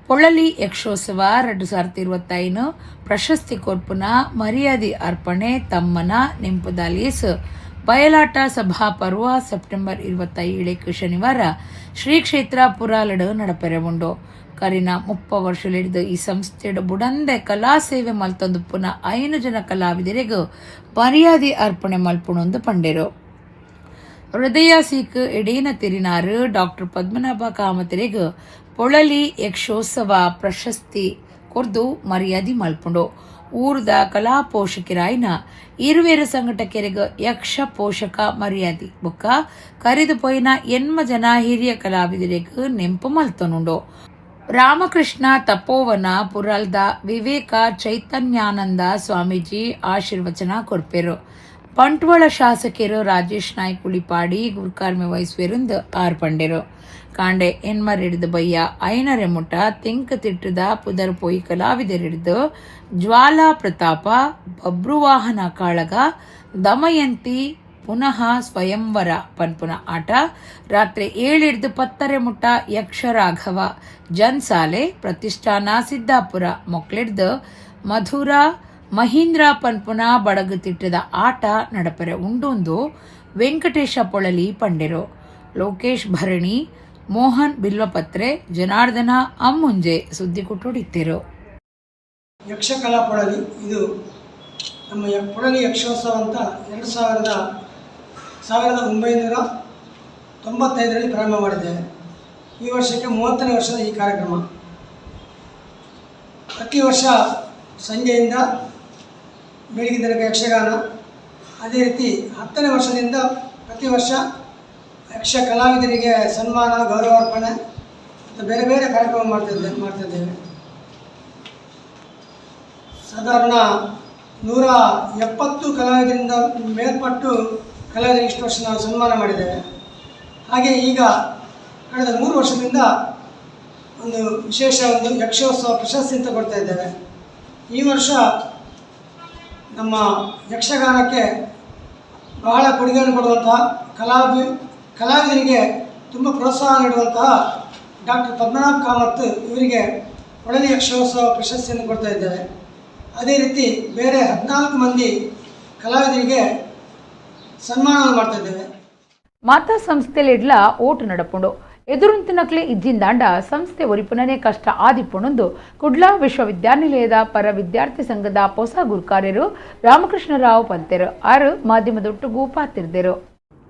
ಪೊಳಲಿ ಯಕ್ಷೋತ್ಸವ 2025 ಪ್ರಶಸ್ತಿ ಕೊರ್ಪುನ ಮರ್ಯಾದೆ ಅರ್ಪಣೆ ತಮ್ಮನ ನೆಂಪುದಾಲೀಸ್ ಬಯಲಾಟ ಸಭಾ ಪರ್ವ ಸೆಪ್ಟೆಂಬರ್ 27 ಶನಿವಾರ ಶ್ರೀ ಕ್ಷೇತ್ರ ಪುರಾಲಡು ನಡಪೆರೆ ಉಂಡು. ಕರಿನ 30 ವರ್ಷಲಿಡಿದು ಈ ಸಂಸ್ಥೆಡು ಬುಡಂದೆ ಕಲಾ ಸೇವೆ ಮಲ್ತೊಂದು ಪುನಃ 5 ಜನ ಕಲಾವಿದರಿಗೂ ಮರ್ಯಾದೆ ಅರ್ಪಣೆ ಮಲ್ಪುಣೊಂದು ಪಂಡೆರು. ಹೃದಯ ಸೀಕ್ ಎಡೇನ ತಿರಿನಾರು ಡಾಕ್ಟರ್ ಪದ್ಮನಾಭ ಕಾಮತರಿಗೂ ಪೊಳಲಿ ಯಕ್ಷೋತ್ಸವ ಪ್ರಶಸ್ತಿ ಕೊರ್ದು ಮರ್ಯಾದೆ ಮಲ್ಪುಂಡು. ಊರ್ದ ಕಲಾ ಪೋಷಕರಾಯಿನ ಇರುವೇರು ಸಂಘಟಕರಿಗೆ ಯಕ್ಷ ಪೋಷಕ ಮರ್ಯಾದೆ ಬೊಕ್ಕ ಕರಿದು ಪೋಯಿನ 80 ಜನ ಹಿರಿಯ ಕಲಾವಿದರಿಗೆ ನೆಂಪು ಮಲ್ತೊನುಂಡು. ರಾಮಕೃಷ್ಣ ತಪೋವನ ಪುರಲ್ದ ವಿವೇಕ ಚೈತನ್ಯಾನಂದ ಸ್ವಾಮೀಜಿ ಆಶೀರ್ವಚನ ಕೊರ್ಪೆರು. ಬಂಟ್ವಾಳ ಶಾಸಕರು ರಾಜೇಶ್ ನಾಯ್ಕ್ ಉಳಿಪಾಡಿ ಗುರುಕಾರ್ಮೆ ವಹಿಸುವೆರೆಂದು ಆರ್ ಪಂಡೆರು. ಕಾಂಡೆ ಎನ್ಮರಿಡಿದು ಬಯ್ಯ ಐನರೆ ಮುಟ ತೆಂಕು ತಿಟ್ಟದ ಪುದರ್ ಪೋಯಿ ಕಲಾವಿದರಿಡಿದು ಜ್ವಾಲಾ ಪ್ರತಾಪ, ಬಬ್ರುವಾಹನ ಕಾಳಗ, ದಮಯಂತಿ ಪುನಃ ಸ್ವಯಂವರ ಪನ್ಪುನ ಆಟ ರಾತ್ರಿ 7 ಹಿಡ್ದು 10:30 ಮುಟ ಯಕ್ಷರಾಘವ ಜನ್ಸಾಲೆ ಪ್ರತಿಷ್ಠಾನ ಸಿದ್ದಾಪುರ ಮೊಕ್ಲಿಡ್ದು ಮಧುರಾ ಮಹೀಂದ್ರ ಪನ್ಪುನ ಬಡಗು ತಿಟ್ಟದ ಆಟ ನಡಪರೆ ಉಂಡೊಂದು ವೆಂಕಟೇಶ ಪೊಳಲಿ ಪಂಡೆರು. ಲೋಕೇಶ್ ಭರಣಿ, ಮೋಹನ್ ಬಿಲ್ವಪತ್ರೆ, ಜನಾರ್ದನ ಅಮ್ಮುಂಜೆ ಸುದ್ದಿ ಕೊಟ್ಟೊಡಿತ್ತೆರು. ಯಕ್ಷಕಲಾ ಪೊಳಲಿ ಇದು ನಮ್ಮ ಪೊಳಲಿ ಯಕ್ಷೋತ್ಸವ ಅಂತ 1995ರಲ್ಲಿ ಪ್ರಾರಂಭ ಮಾಡಿದ್ದೇವೆ. ಈ ವರ್ಷಕ್ಕೆ 30ನೇ ವರ್ಷದ ಈ ಕಾರ್ಯಕ್ರಮ. ಪ್ರತಿ ವರ್ಷ ಸಂಜೆಯಿಂದ ಬೆಳಗಿನ ತನಕ ಯಕ್ಷಗಾನ. ಅದೇ ರೀತಿ 10ನೇ ವರ್ಷದಿಂದ ಪ್ರತಿ ವರ್ಷ ಯಕ್ಷ ಕಲಾವಿದರಿಗೆ ಸನ್ಮಾನ, ಗೌರವಾರ್ಪಣೆ ಮತ್ತು ಬೇರೆ ಬೇರೆ ಕಾರ್ಯಕ್ರಮ ಮಾಡ್ತಿದ್ದೇವೆ. ಸಾಧಾರಣ 170 ಕಲಾವಿದರಿಂದ ಮೇಲ್ಪಟ್ಟು ಕಲಾವಿದರಿಗೆ ಇಷ್ಟು ವರ್ಷ ನಾವು ಸನ್ಮಾನ ಮಾಡಿದ್ದೇವೆ. ಹಾಗೆ ಈಗ ಕಳೆದ 3 ವರ್ಷದಿಂದ ಒಂದು ವಿಶೇಷ ಒಂದು ಯಕ್ಷೋತ್ಸವ ಪ್ರಶಸ್ತಿ ಅಂತ ಕೊಡ್ತಾ ಇದ್ದೇವೆ. ಈ ವರ್ಷ ನಮ್ಮ ಯಕ್ಷಗಾನಕ್ಕೆ ಬಹಳ ಕೊಡುಗೆಯನ್ನು ಕೊಡುವಂತಹ ಕಲಾವಿದರಿಗೆ ತುಂಬ ಪ್ರೋತ್ಸಾಹ ನೀಡುವಂತಹ ಡಾಕ್ಟರ್ ಪದ್ಮನಾಭ ಕಾಮತ್ ಇವರಿಗೆ ಪೊಳಲಿ ಯಕ್ಷೋತ್ಸವ ಪ್ರಶಸ್ತಿಯನ್ನು ಕೊಡ್ತಾ ಇದ್ದೇವೆ. ಅದೇ ರೀತಿ ಬೇರೆ 14 ಮಂದಿ ಕಲಾವಿದರಿಗೆ ಸನ್ಮಾನವನ್ನು ಮಾಡ್ತಾ ಇದ್ದೇವೆ. ಮಾತಾ ಸಂಸ್ಥೆಲಿಡ್ಲ ಓಟು ನಡಪುಂಡು ಎದುರುಂತಿನಕ್ಲೆ ಇಜ್ಜಿಂದಾಂಡ ಸಂಸ್ಥೆ ಒರಿಪುನನೇ ಕಷ್ಟ ಆದಿಪುಣೊಂದು ಕುಡ್ಲಾ ವಿಶ್ವವಿದ್ಯಾನಿಲಯದ ಪರ ವಿದ್ಯಾರ್ಥಿ ಸಂಘದ ಹೊಸ ಗುರುಕಾರ್ಯರು ರಾಮಕೃಷ್ಣರಾವ್ ಪಂತೆರು ಆರು ಮಾಧ್ಯಮದೊಟ್ಟುಗೂ ಪಾತಿರ್ದರು.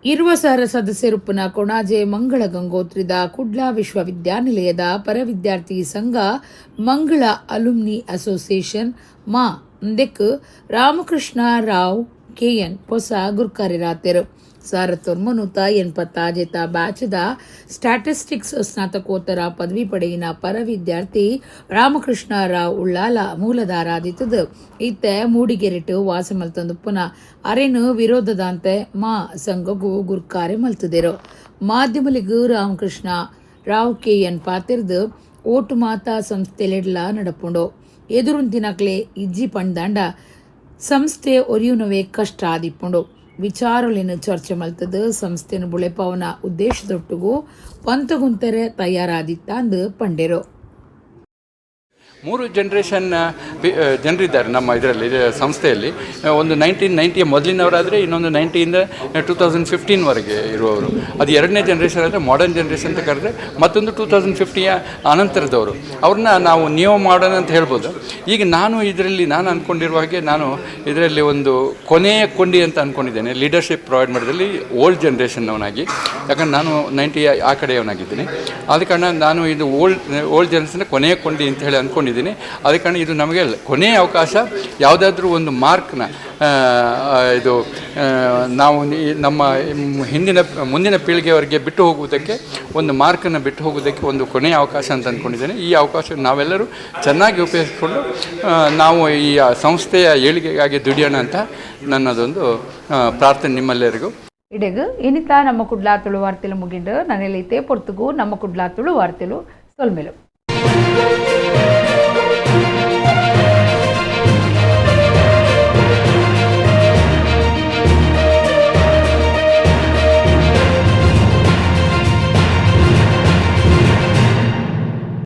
ಇರುವ ಸಹರ ಸದಸ್ಯರುಪ್ಪುನ ಕೊಣಾಜೆ ಮಂಗಳ ಗಂಗೋತ್ರಿದ ಕುಡ್ಲಾ ವಿಶ್ವವಿದ್ಯಾನಿಲಯದ ಪರ ವಿದ್ಯಾರ್ಥಿ ಸಂಘ ಮಂಗಳ ಅಲುಮ್ನಿ ಅಸೋಸಿಯೇಷನ್ ಮಾ ndೆಕ್ ರಾಮಕೃಷ್ಣ ರಾವ್ ಕೆಎನ್ ಹೊಸ ಗುರ್ಕಾರ್ಯರಾತೆರು. 1986 ಬ್ಯಾಚ್ದ ಸ್ಟ್ಯಾಟಿಸ್ಟಿಕ್ಸ್ ಸ್ನಾತಕೋತ್ತರ ಪದವಿ ಪಡೆಯಿನ ಪರ ವಿದ್ಯಾರ್ಥಿ ರಾಮಕೃಷ್ಣ ರಾವ್ ಉಳ್ಳಾಲ ಮೂಲದಾರಾದಿತ್ತದು. ಇತ್ತೆ ಮೂಡಿಗೆರೆಟು ವಾಸ ಮಲ್ತಂದು ಪುನಃ ಅರೆನು ವಿರೋಧದಂತೆ ಮಾ ಸಂಘಗೂ ಗುರ್ಕಾರೆ ಮಲ್ತದಿರು. ಮಾಧ್ಯಮಲಿಗೂ ರಾಮಕೃಷ್ಣ ರಾವ್ ಕೆಎನ್ ಪಾತಿರ್ದು ಓಟು ಮಾತಾ ಸಂಸ್ಥೆಲೆಡ್ಲ ನಡಪುಂಡು ಎದುರುಂತಿನಕ್ಲೆ ಇಜ್ಜಿ ಪಂದಾಂಡ ಸಂಸ್ಥೆ ಒರಿಯುನವೇ ಕಷ್ಟ ಆದಿಪ್ಪುಂಡು. ವಿಚಾರಲಿನ ಚರ್ಚೆ ಮಲ್ತದ ಸಂಸ್ಥೆನ ಬುಳೆಪವನ ಉದ್ದೇಶದೊಟ್ಟುಗೂ ಪಂತಗುಂತರೆ ತಯಾರಾದಿತ್ತ ಅಂದು ಪಂಡೆರು. 3 ಜನ್ರೇಷನ್ ಜನರಿದ್ದಾರೆ ನಮ್ಮ ಇದರಲ್ಲಿ ಸಂಸ್ಥೆಯಲ್ಲಿ. ಒಂದು 1990 ಮೊದಲಿನವರಾದರೆ, ಇನ್ನೊಂದು 90ಯಿಂದ 2015ವರೆಗೆ ಇರುವವರು. ಅದು ಎರಡನೇ ಜನ್ರೇಷನ್ ಆದರೆ ಮಾಡರ್ನ್ ಜನ್ರೇಷನ್ ಅಂತ ಕರೆದ್ರೆ, ಮತ್ತೊಂದು 2050ಯ ಅನಂತರದವರು. ಅವ್ರನ್ನ ನಾವು ನಿಯೋ ಮಾಡರ್ನ್ ಅಂತ ಹೇಳ್ಬೋದು. ಈಗ ನಾನು ಇದರಲ್ಲಿ ನಾನು ಅಂದ್ಕೊಂಡಿರುವ ಹಾಗೆ ನಾನು ಇದರಲ್ಲಿ ಒಂದು ಕೊನೆಯ ಕೊಂಡಿ ಅಂತ ಅಂದ್ಕೊಂಡಿದ್ದೇನೆ ಲೀಡರ್ಶಿಪ್ ಪ್ರೊವೈಡ್ ಮಾಡೋದ್ರಲ್ಲಿ ಓಲ್ಡ್ ಜನ್ರೇಷನ್ನವನಾಗಿ. ಯಾಕಂದರೆ ನಾನು 90 ಆ ಕಡೆಯವನಾಗಿದ್ದೀನಿ. ಆದ ಕಾರಣ ನಾನು ಇದು ಓಲ್ಡ್ ಜನ್ರೇಷನ್ ಕೊನೆಯ ಕೊಂಡಿ ಅಂತ ಹೇಳಿ ಅಂದ್ಕೊಂಡಿದ್ದೀನಿ. ಆದ ಕಾರಣ ಇದು ನಮಗೆ ಕೊನೆಯ ಅವಕಾಶ. ಯಾವುದಾದ್ರೂ ಒಂದು ಮಾರ್ಕ್ನ ಇದು ನಾವು ನಮ್ಮ ಮುಂದಿನ ಪೀಳಿಗೆಯವರಿಗೆ ಬಿಟ್ಟು ಹೋಗುವುದಕ್ಕೆ, ಒಂದು ಮಾರ್ಕನ್ನು ಬಿಟ್ಟು ಹೋಗುವುದಕ್ಕೆ ಒಂದು ಕೊನೆಯ ಅವಕಾಶ ಅಂತ ಅಂದ್ಕೊಂಡಿದ್ದೇನೆ. ಈ ಅವಕಾಶ ನಾವೆಲ್ಲರೂ ಚೆನ್ನಾಗಿ ಉಪಯೋಗಿಸಿಕೊಂಡು ನಾವು ಈ ಸಂಸ್ಥೆಯ ಏಳಿಗೆಗಾಗಿ ದುಡಿಯೋಣ ಅಂತ ನನ್ನದೊಂದು ಪ್ರಾರ್ಥನೆ ನಿಮ್ಮೆಲ್ಲರಿಗೂ. ಇಡೆಗು ಇನಿತಾ ನಮ್ಮ ಕುಡ್ಲಾ ತುಳು ವಾರ್ತೆಲು ಮುಗಿಂಡು. ನನ್ನೆಲ್ಲೈತೆ ಪೊರ್ತುಗು ನಮ್ಮ ಕುಡ್ಲಾ ತುಳು ವಾರ್ತೆಲು ಸೊಲ್ಮೆಲು.